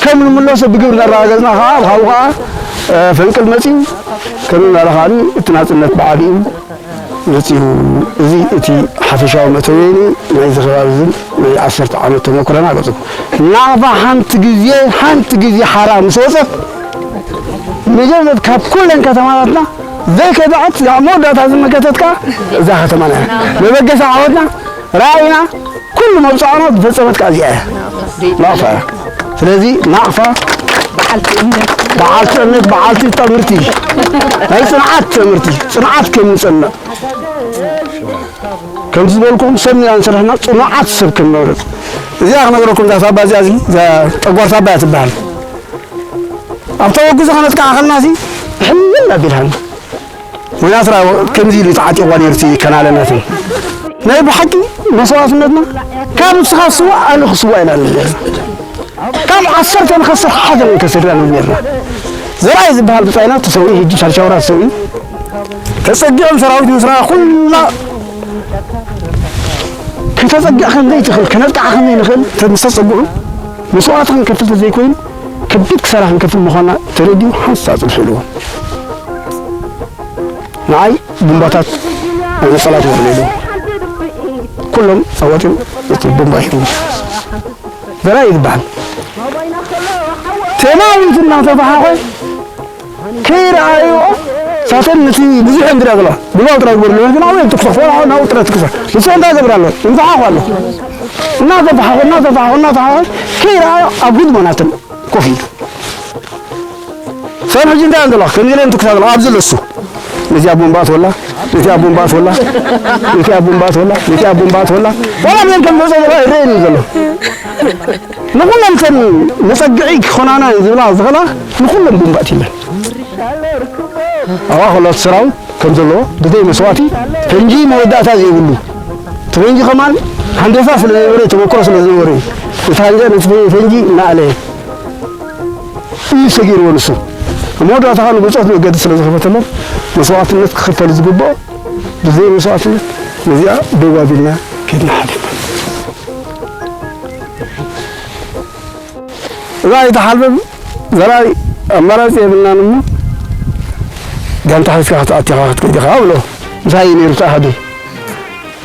ከም ንምለሶ ብግብሪ እናረጋገፅና ከዓ ብካብኡ ከዓ ፈንቅል መፅዩ ከም እናለ ከዓ እቲ ናፅነት ብዓቢኡ መፅዩ እዚ እቲ ሓፈሻዊ መእተዊኒ ናይዚ ከባቢ ዝን ናይ ዓሰርተ ዓመት ተመክሮና ገፁ ናቕፋ ሓንቲ ግዜ ሓንቲ ግዜ ሓራ ምስ ወፀት መጀመርት ካብ ኩለን ከተማታትና ዘይከድዐት ያው መወዳእታ ዝመከተት ከኣ እዛ ከተማና እያ። መበገሲ ዓወትና ራእይና ኩሉ መብጽዓና ዝፈጸመት ከኣ እዚኣ እያ። ናቕፋ እያ። ስለዚ ናቕፋ በዓልቲ እምነት፣ በዓልቲ እምነት፣ በዓልቲ ትምህርቲ፣ ናይ ጽንዓት ትምህርቲ፣ ጽንዓት ከም ንጸንዕ። ከምዚ ዝበልኩም ሰብ ኢና እንሰርሕና ጽኑዓት ሰብ ከም ንመርጽ። እዚኣ ክነግረኩም እዛ ሳባ እዚኣ እዚ፣ እዛ ጠጓር ሳባ እያ ትበሃል። ኣብ ተወግዞ ከነጥቅዓ ከለና እዚ ሕልል ኣቢልሃና። ሞይናስራ ከምዚ ኢሉ ተዓጢቕዋ ነይሩ እቲ ከናለናትን። ናይ ብሓቂ መስዋእትነትና ካብ ንስኻ ስዋእ ኣነ ክስዋእ ኢና ንብል። ካብ ዓሰርተ ንኸስር ሓደ ንከስር ኢና ንብል ነርና። ዘርኣይ ዝበሃል ብጻይና ተሰዊኡ፣ ሕጂ ሻርሻውራ ተሰዊኡ። ተጸጊዖም ሰራዊት ምስራ ኩላ ከተጸግዕ ከም ዘይትኽእል፣ ከነጥቅዓ ከም ዘይንኽእል ምስ ተጸግዑ መስዋእቲ ክንከፍል ተዘይኮይኑ ከቢድ ክሳራ ክንከፍል ምዃንና ተረዲኡ ሓንሳእ ጽንሑ ኢልዎ። ንዓይ ቡምባታት ናይ ነጸላ ትወርደሉ። ኩሎም ኣዋጺኦም እቲ ቡምባ ሂቦም። ዘርኣይ ዝበሃል ቴማዊት እናተባሃኸ ከይረኣይኦ ሳተን ነቲ ብዙሕ እንድርያ ዘለዋ ብባው ጥራይ ግበርሉ ግን ኣበይ ትኩሳት ወላ ናብኡ ጥራይ ትኩሳት ንሱ እንታይ ገብር ኣሎ ይንፋሓኹ ኣሎ እናተፋሓኹ እናተፋሓኹ እናተፋሓኹ ከይረኣዮ ኣብ ህድሞ ናተን ኮፍ ኢሉ ሰን ሕጂ እንታይ ኣለዋ ከምዚ ኢለን ትኩሳት ኣለዋ ኣብዚ ለሱ ነዚኣ ቦምባ ትወላ ነዚኣ ቦምባ ትወላ ነዚኣ ቦምባ ትወላ ነዚኣ ቦምባ ትወላ ዋላ መን ከም መጸ ዘለዋ ይረአየኒ ዘሎ ንኹሎም ከም መጸግዒ ክኾናና ዝብላ ዝኽእላ ንኹሎም ቦምባ ኣትይለን ኣዋ ከሎ እቲ ሰራዊት ከም ዘለዎ ብዘይ መስዋእቲ ፈንጂ መወዳእታ ዘይብሉ እቲ ፈንጂ ከማን ሃንደሳ ስለ ዘይበለ ተመክሮ ስለ ዝነበረ እዩ እቲ ሃንደ ነቲ ፈንጂ እናኣለየ እዩ ሰጊርዎ ንሱ ኣብ መወዳእታ ከዓ ንብፆት መገዲ ስለ ዝኸፈተሎም መስዋእትነት ክኽፈል ዝግብኦ ብዘይ መስዋእትነት ነዚኣ ደው ኣቢልና ከይድና ሓሊፍና እዛ ኣይትሓልበብ ዘርኣይ ኣማራፂ የብልናን እሞ ጋንታ ሒዝካ ክትኣቲኻ ክትከይድ ኢኻ ብሎ ምሳይ እዩ ነይሩ እቲ ኣሃዱ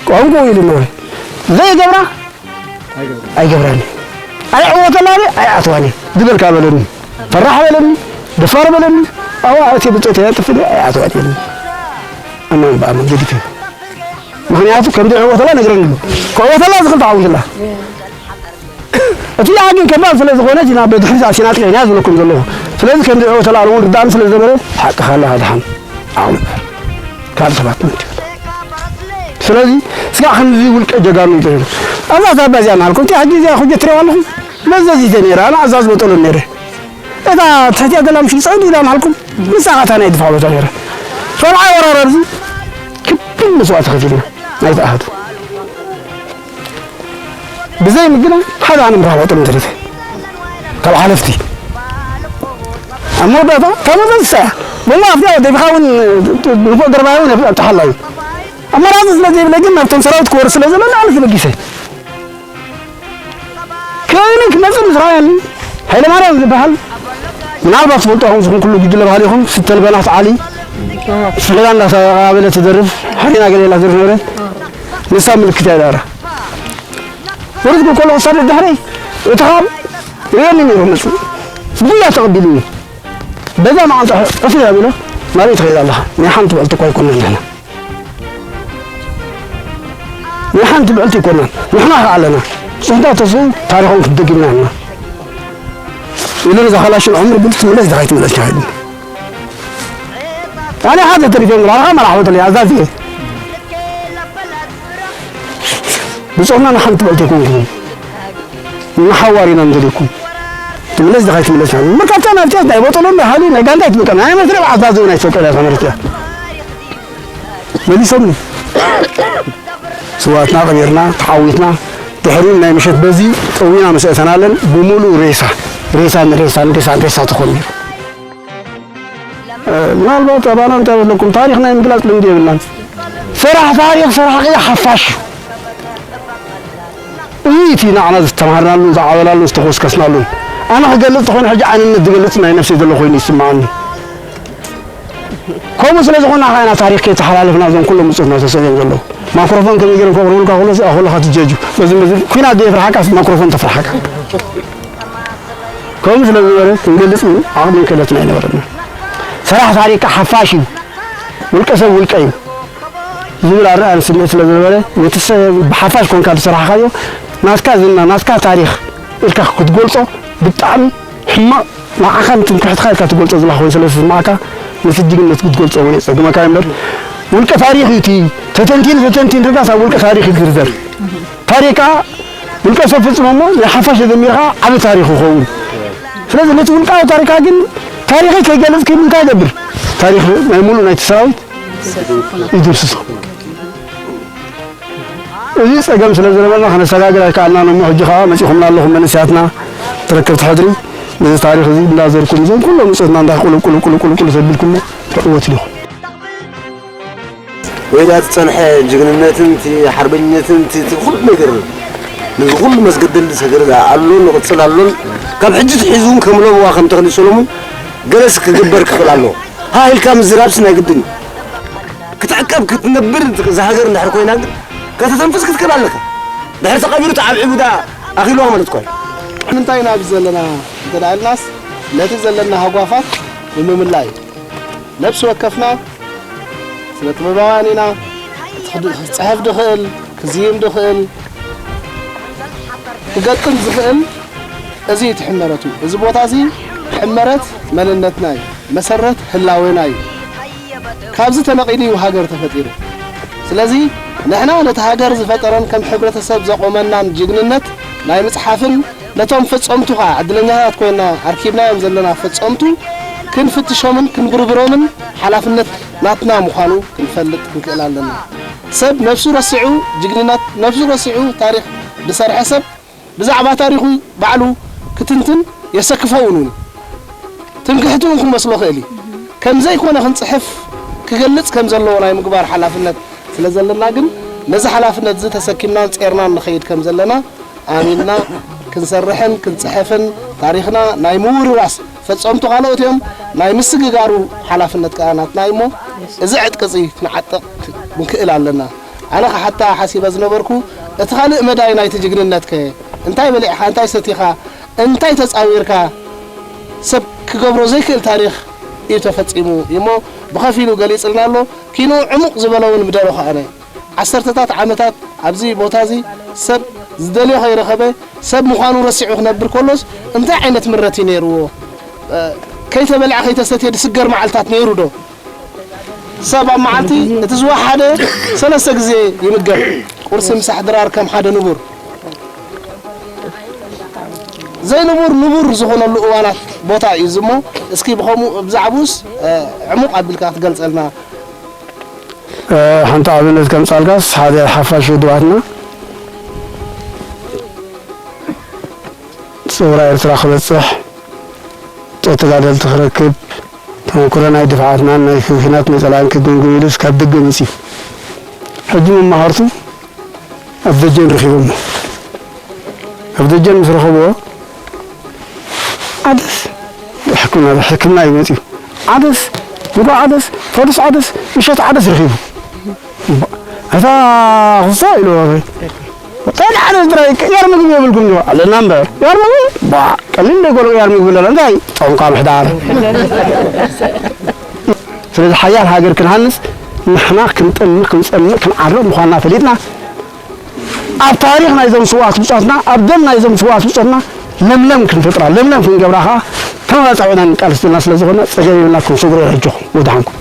ቋንቋ ኢሉ ነበረ ዘይገብራ ኣይገብራን ኣይዕወተላን ኣይኣትዋን ዝበልካ በለኒ ፈራሕ በለኒ ደፋር በለኒ ኣዋ እቲ ብፆት የጥፍኒ ኣይኣትዋን የለን ኣማን ብኣማን ገዲፈ ምኽንያቱ ከምዚ ዕወተላ ነግረኒ ክዕወተላ ዝኽእል ተዓዊትላ እቲ ደኣ ግን ከባድ ስለ ዝኾነት ኢና በድሕሪት ኣሲና ኣጥቂዕና ዝብለኩም ዘለኹ። ስለዚ ከምዚ ዕወተላ እውን ርዳእኒ ስለ ዝነበረ ሓቅኻ ኣለኻ ደሓን ዓቕሚ ግበር። ካልእ ሰባት ምን ትብል። ስለዚ ስጋዕ ክንዚ ውልቀ ጀጋኑ ይበሉ። ኣብዛ ሳባ እዚኣ እናሃልኩም እቲ ሕጂ እዚኣ ኩጀ ትሪኦ ኣለኹም። መዘዚተ ነይረ ኣነ ኣዛዝ በጠሎ ነይረ። እታ ትሕቲኣ ዘላ ምሽ ጸዱ ኢላ እናሃልኩም ንሳ ኸታ ናይ ድፋዕ ቦታ ነይረ። ራብዓይ ወራር ኣብዚ ክብል መስዋእቲ ከፊልና ናይቲ ኣሃዱ። ብዘይ ምግናን ሓደ ኣነ ምራኸብ ጥልም ተሪፈ ካብ ሓለፍቲ ኣብ መወዳእታ ካብ መበዝሳ ብላ ኣብቲ ደቢኻ እውን ንፎ ገርባይ እውን ኣብቲ ሓላዊ ኣማራፂ ስለ ዘይብለ ግን ናብቶም ሰራዊት ክወርድ ስለ ዘሎ ንዓሊ ተበጊሰ ከይነ ክመፅእ ምስ ረኣየኒ ሃይለማርያም ዝበሃል ምናልባት ትፈልጦ ከም ዝኾን ኩሉ ጉጅለ ባህሊ ይኹን ስተልበናት ዓሊ ፍለጋ እንዳተባበለ ትደርፍ ሓሪና ገለ ኢላ ትደርፍ ነበረት ንሳ ምልክት እያ ዳራ ወረድኩ ከሎ ክሳደ ድሕረይ እቲ ካብ ርእየኒ ነይሩ መፅኡ ብጉያ ተቐቢሉኒ በዛ መዓልቲ ዕፍር ኣቢሎ ናበይ ትኸይድ ኣለኻ ናይ ሓንቲ በልቲ እኳ ኣይኮነን ንሕና ናይ ሓንቲ ብዕልቲ ኣይኮነን ንሕና ከ ኣለና ፅሕዳ ተስኡ ታሪኾም ክትደግምና ኢና ኢሉ ንዛ ካላሽን ዕምሪ ብል ትምለስ ድኻ ይትምለስ ይኸይድ ኣነ ሓደ ተሪፈ ምላኻ መራሕቦ ተለይ ኣዛዝ እየ ብጾምና ንሓንቲ በልቲ ኣይኮንኩም ንሓዋር ኢና ንደልየኩም ትምለስ ድኻ ይትምለስ መርካብታ ናብትያት ናይ ቦጠሎም ናይ ሃሊ ናይ ጋንታ ይትምቀም ናይ መስሪዕ ኣዛዝ እውን ኣይትፈቀደ ተመርትያ መሊሶምኒ ስዋትና ቀቢርና ተዓዊትና ድሕሪኡ ናይ ምሸት በዚ ጠዊና ምስ ኣእተናለን ብምሉእ ሬሳ ሬሳ ንሬሳ ንሬሳ ንሬሳ ተኾን ነይሩ ምናልባት ኣባና እንታይ በለኩም ታሪኽ ናይ ምግላፅ ልምዲ የብልናን ሰራሕ ታሪኽ ሰራሕ ቅያ ሓፋሽ እዩ እዩ እቲ ንዓና ዝተምሃርናሉን ዝዓበላሉን ዝተኾስከስናሉን ኣነ ክገልፅ ተኾይኑ ሕጂ ዓይንነት ዝገልፅ ናይ ነፍሰይ ዘሎ ኮይኑ ይስምዓኒ ከምኡ ስለ ዝኾና ኸዓ ኢና ታሪኽ ከይተሓላለፍና እዞም ኩሎም ብፁዕትና ተሰብዮም ዘለዉ ማክሮፎን ከመይ ገይሮም ከቕርቡልካ ከሎ ኣኹልኻ ትጀጁ በዚ በዚ ኩናት ዘይፍርሓካ ማክሮፎን ተፍርሓካ ከምኡ ስለ ዝበረ ክንገልፅ ዓቕምን ክእለትን ኣይነበረና ሰራሕ ታሪኽካ ሓፋሽ እዩ ውልቀ ሰብ ውልቀ እዩ ዝብል ኣረኣእያን ስምዒት ስለ ዝነበረ፣ ነቲ ሰብ ብሓፋሽ ኮንካ ዝሰራሕካዮ ናትካ ዝና፣ ናትካ ታሪኽ ኢልካ ክትገልጾ ብጣዕሚ ሕማቕ፣ ንዓኻን ትምክሕትኻ ኢልካ ትገልጾ ዘለኻ ኮይኑ ስለ ዝስምዓካ፣ ነቲ ጅግንነት ክትገልጾ እውን የጸግመካ እምበር፣ ውልቀ ታሪኽ እዩ እቲ ተተንቲኑ፣ ተተንቲኑ ርጋስ ኣብ ውልቀ ታሪኽ ይዝርዘር። ታሪኽ ከኣ ውልቀ ሰብ ፍጽሞ እሞ ናይ ሓፋሽ ተደሚርካ ዓቢ ታሪኽ ይኸውን። ስለዚ ነቲ ውልቃዊ ታሪኻ ግን ታሪኸይ ከይገለጽ ክብል እንታይ ይገብር? ታሪኽ ናይ ሙሉእ ናይቲ ሰራዊት ይድምስሶ። እዚ ጸገም ስለ ዝነበረና ከነሰጋግር ኣይከኣልናን እሞ፣ ሕጂ ከኣ መጺኹምና ኣለኹም መንእሰያትና ተረከብቲ ሕድሪ፣ ነዚ ታሪኽ እዚ እንዳዘርኩም እዞም ኩሎም ብጾትና እንዳ ቁልቁል ቁልቁል ቁልቁል ዘቢልኩሞ ትዕወቱ ኢኹም። ወይዳ እቲ ጸንሐ ጅግንነትን እቲ ሓርበኝነትን እቲ እቲ ኩሉ ነገር ነዚ ኩሉ መስገደል ዝሰገረ ኣሎን ንቕጽል ኣሎን ካብ ሕጂ ትሒዙ እውን ከም ለበዋ ከም ተኽሊ ሰሎሙን ገለስ ክግበር ክኽእል ኣለዎ። ሃ ኢልካ ምዝራብስ ናይ ግድን እዩ። ክትዕቀብ ክትነብር እዛ ሃገር እንድሕር ኮይና ግን ከተተንፍስ ክትክእል ኣለካ። ድሕሪ ተቐቢሩ ተዓብዒቡ ደኣ ኣኺልዋ ማለት እኳ እዩ። ንምንታይ ኢና ኣብዚ ዘለና እንተ ደኣ ኢልናስ ነቲ ዘለና ሃጓፋት ንምምላእ እዩ። ነብሲ ወከፍና ስነ ጥበባውያን ኢና። እቲ ክድ- ክጽሕፍ ድኽእል፣ ክዝይም ድኽእል፣ ክገጥም ዝኽእል እዚ እዩ እቲ ሕመረቱ። እዚ ቦታ እዚ ሕመረት መንነትና እዩ፣ መሰረት ህላዌና እዩ። ካብዚ ተነቒሉ እዩ ሃገር ተፈጢሩ። ስለዚ ንሕና ነቲ ሃገር ዝፈጠረን ከም ሕብረተሰብ ዘቖመናን ጅግንነት ናይ ምጽሓፍን ነቶም ፈጸምቱ ኸኣ ዕድለኛታት ኮይና ኣርኪብናዮም ዘለና ፈጸምቱ ክንፍትሾምን ክንብርብሮምን ሓላፍነት ናትና ምዃኑ ክንፈልጥ ክንክእል ኣለና። ሰብ ነብሱ ረሲዑ ጅግንነት፣ ነብሱ ረሲዑ ታሪኽ ዝሰርሐ ሰብ ብዛዕባ ታሪኹ ባዕሉ ክትንትን የሰክፎ እውን እውን። ትምክሕቲ እውን ክመስሎ ክእል እዩ። ከም ዘይኮነ ክንጽሕፍ ክገልጽ ከም ዘለዎ ናይ ምግባር ሓላፍነት ስለ ዘለና ግን ነዚ ሓላፍነት እዚ ተሰኪምናን ጼርናን ንኸይድ ከም ዘለና ኣሚንና ክንሰርሕን ክንጽሕፍን ታሪኽና ናይ ምውርራስ ፈጸምቱ ካልኦት እዮም። ናይ ምስግጋሩ ሓላፍነት ከኣ ናትና እዩ እሞ እዚ ዕጥቂ እዚ ክንዓጥቕ ክንክእል ኣለና። ኣነ ክሓታ ሓሲበ ዝነበርኩ እቲ ካልእ መዳይ ናይቲ ጅግንነትከ እንታይ በሊዕኻ እንታይ ሰቲኻ እንታይ ተጻዊርካ ሰብ ክገብሮ ዘይክእል ታሪኽ እዩ ተፈጺሙ እሞ ብኸፊሉ ገሊጽልና ኣሎ። ኪንኡ ዕሙቕ ዝበለ እውን ምደረኹ ኣነ። ዓሰርተታት ዓመታት ኣብዚ ቦታ እዚ ሰብ ዝደልዮ ከይረኸበ ሰብ ምዃኑ ረሲዑ ክነብር ከሎስ እንታይ ዓይነት ምረት እዩ ነይርዎ? ከይተበልዐ ከይተሰትየ ዝስገር መዓልታት ነይሩ ዶ? ሰብ ኣብ መዓልቲ እቲ ዝወሓደ ሰለስተ ግዜ ይምገብ። ቁርሲ፣ ምሳሕ፣ ድራር ከም ሓደ ንቡር ዘይንቡር ንቡር ዝኾነሉ እዋናት ቦታ እዩ እዚ እሞ እስኪ ብኸምኡ ብዛዕብኡስ ዕሙቕ ኣቢልካ ክትገልጸልና። ሓንቲ ኣብነት ከምጻልካስ ሓደ ሓፋሽ ውድባትና ሰውራ ኤርትራ ክበጽሕ ጡብ ተጋደልቲ ክረክብ ተመኩሮ ናይ ድፍዓትናን ናይ ኩናት መጸላእን ክግምግም ኢሉስ ካብ ደገ መጺኡ። ሕጂ መማህርቱ ኣብ ደጀን ረኺቦሞ። ኣብ ደጀን ምስ ረኸብዎ ዓደስ ሕክምና ሕክምና እዩ መጺኡ። ዓደስ ምዶ ዓደስ ፈዱስ ዓደስ ምሸት ዓደስ ረኺቡ። እታ ክስቶ ኢሉ ጠን ዓደስ ጥራይ ቅያር ምግቢ የብልኩም ኣለና እምበር ቅያር ምግቢ ባ ቀሊል ዶ ይጎሎ ቅያር ምግቢ ኣለና እንታይ ጾምካ ምሕዳር። ስለዚ ሓያል ሃገር ክንሃንጽ ንሕና ክንጠምቕ ክንጸምቕ ክንዓርቕ ምዃንና ፈሊጥና ኣብ ታሪኽ ናይዞም ስውኣት ብጾትና ኣብ ደም ናይዞም ስውኣት ብጾትና ለምለም ክንፈጥራ ለምለም ክንገብራ ከዓ ተመባጻቢዕና ንቃለስ ዘለና ስለ ዝኾነ ጸገም የብልና ክንሰግሮ የረጀኹም ወድሓንኩም።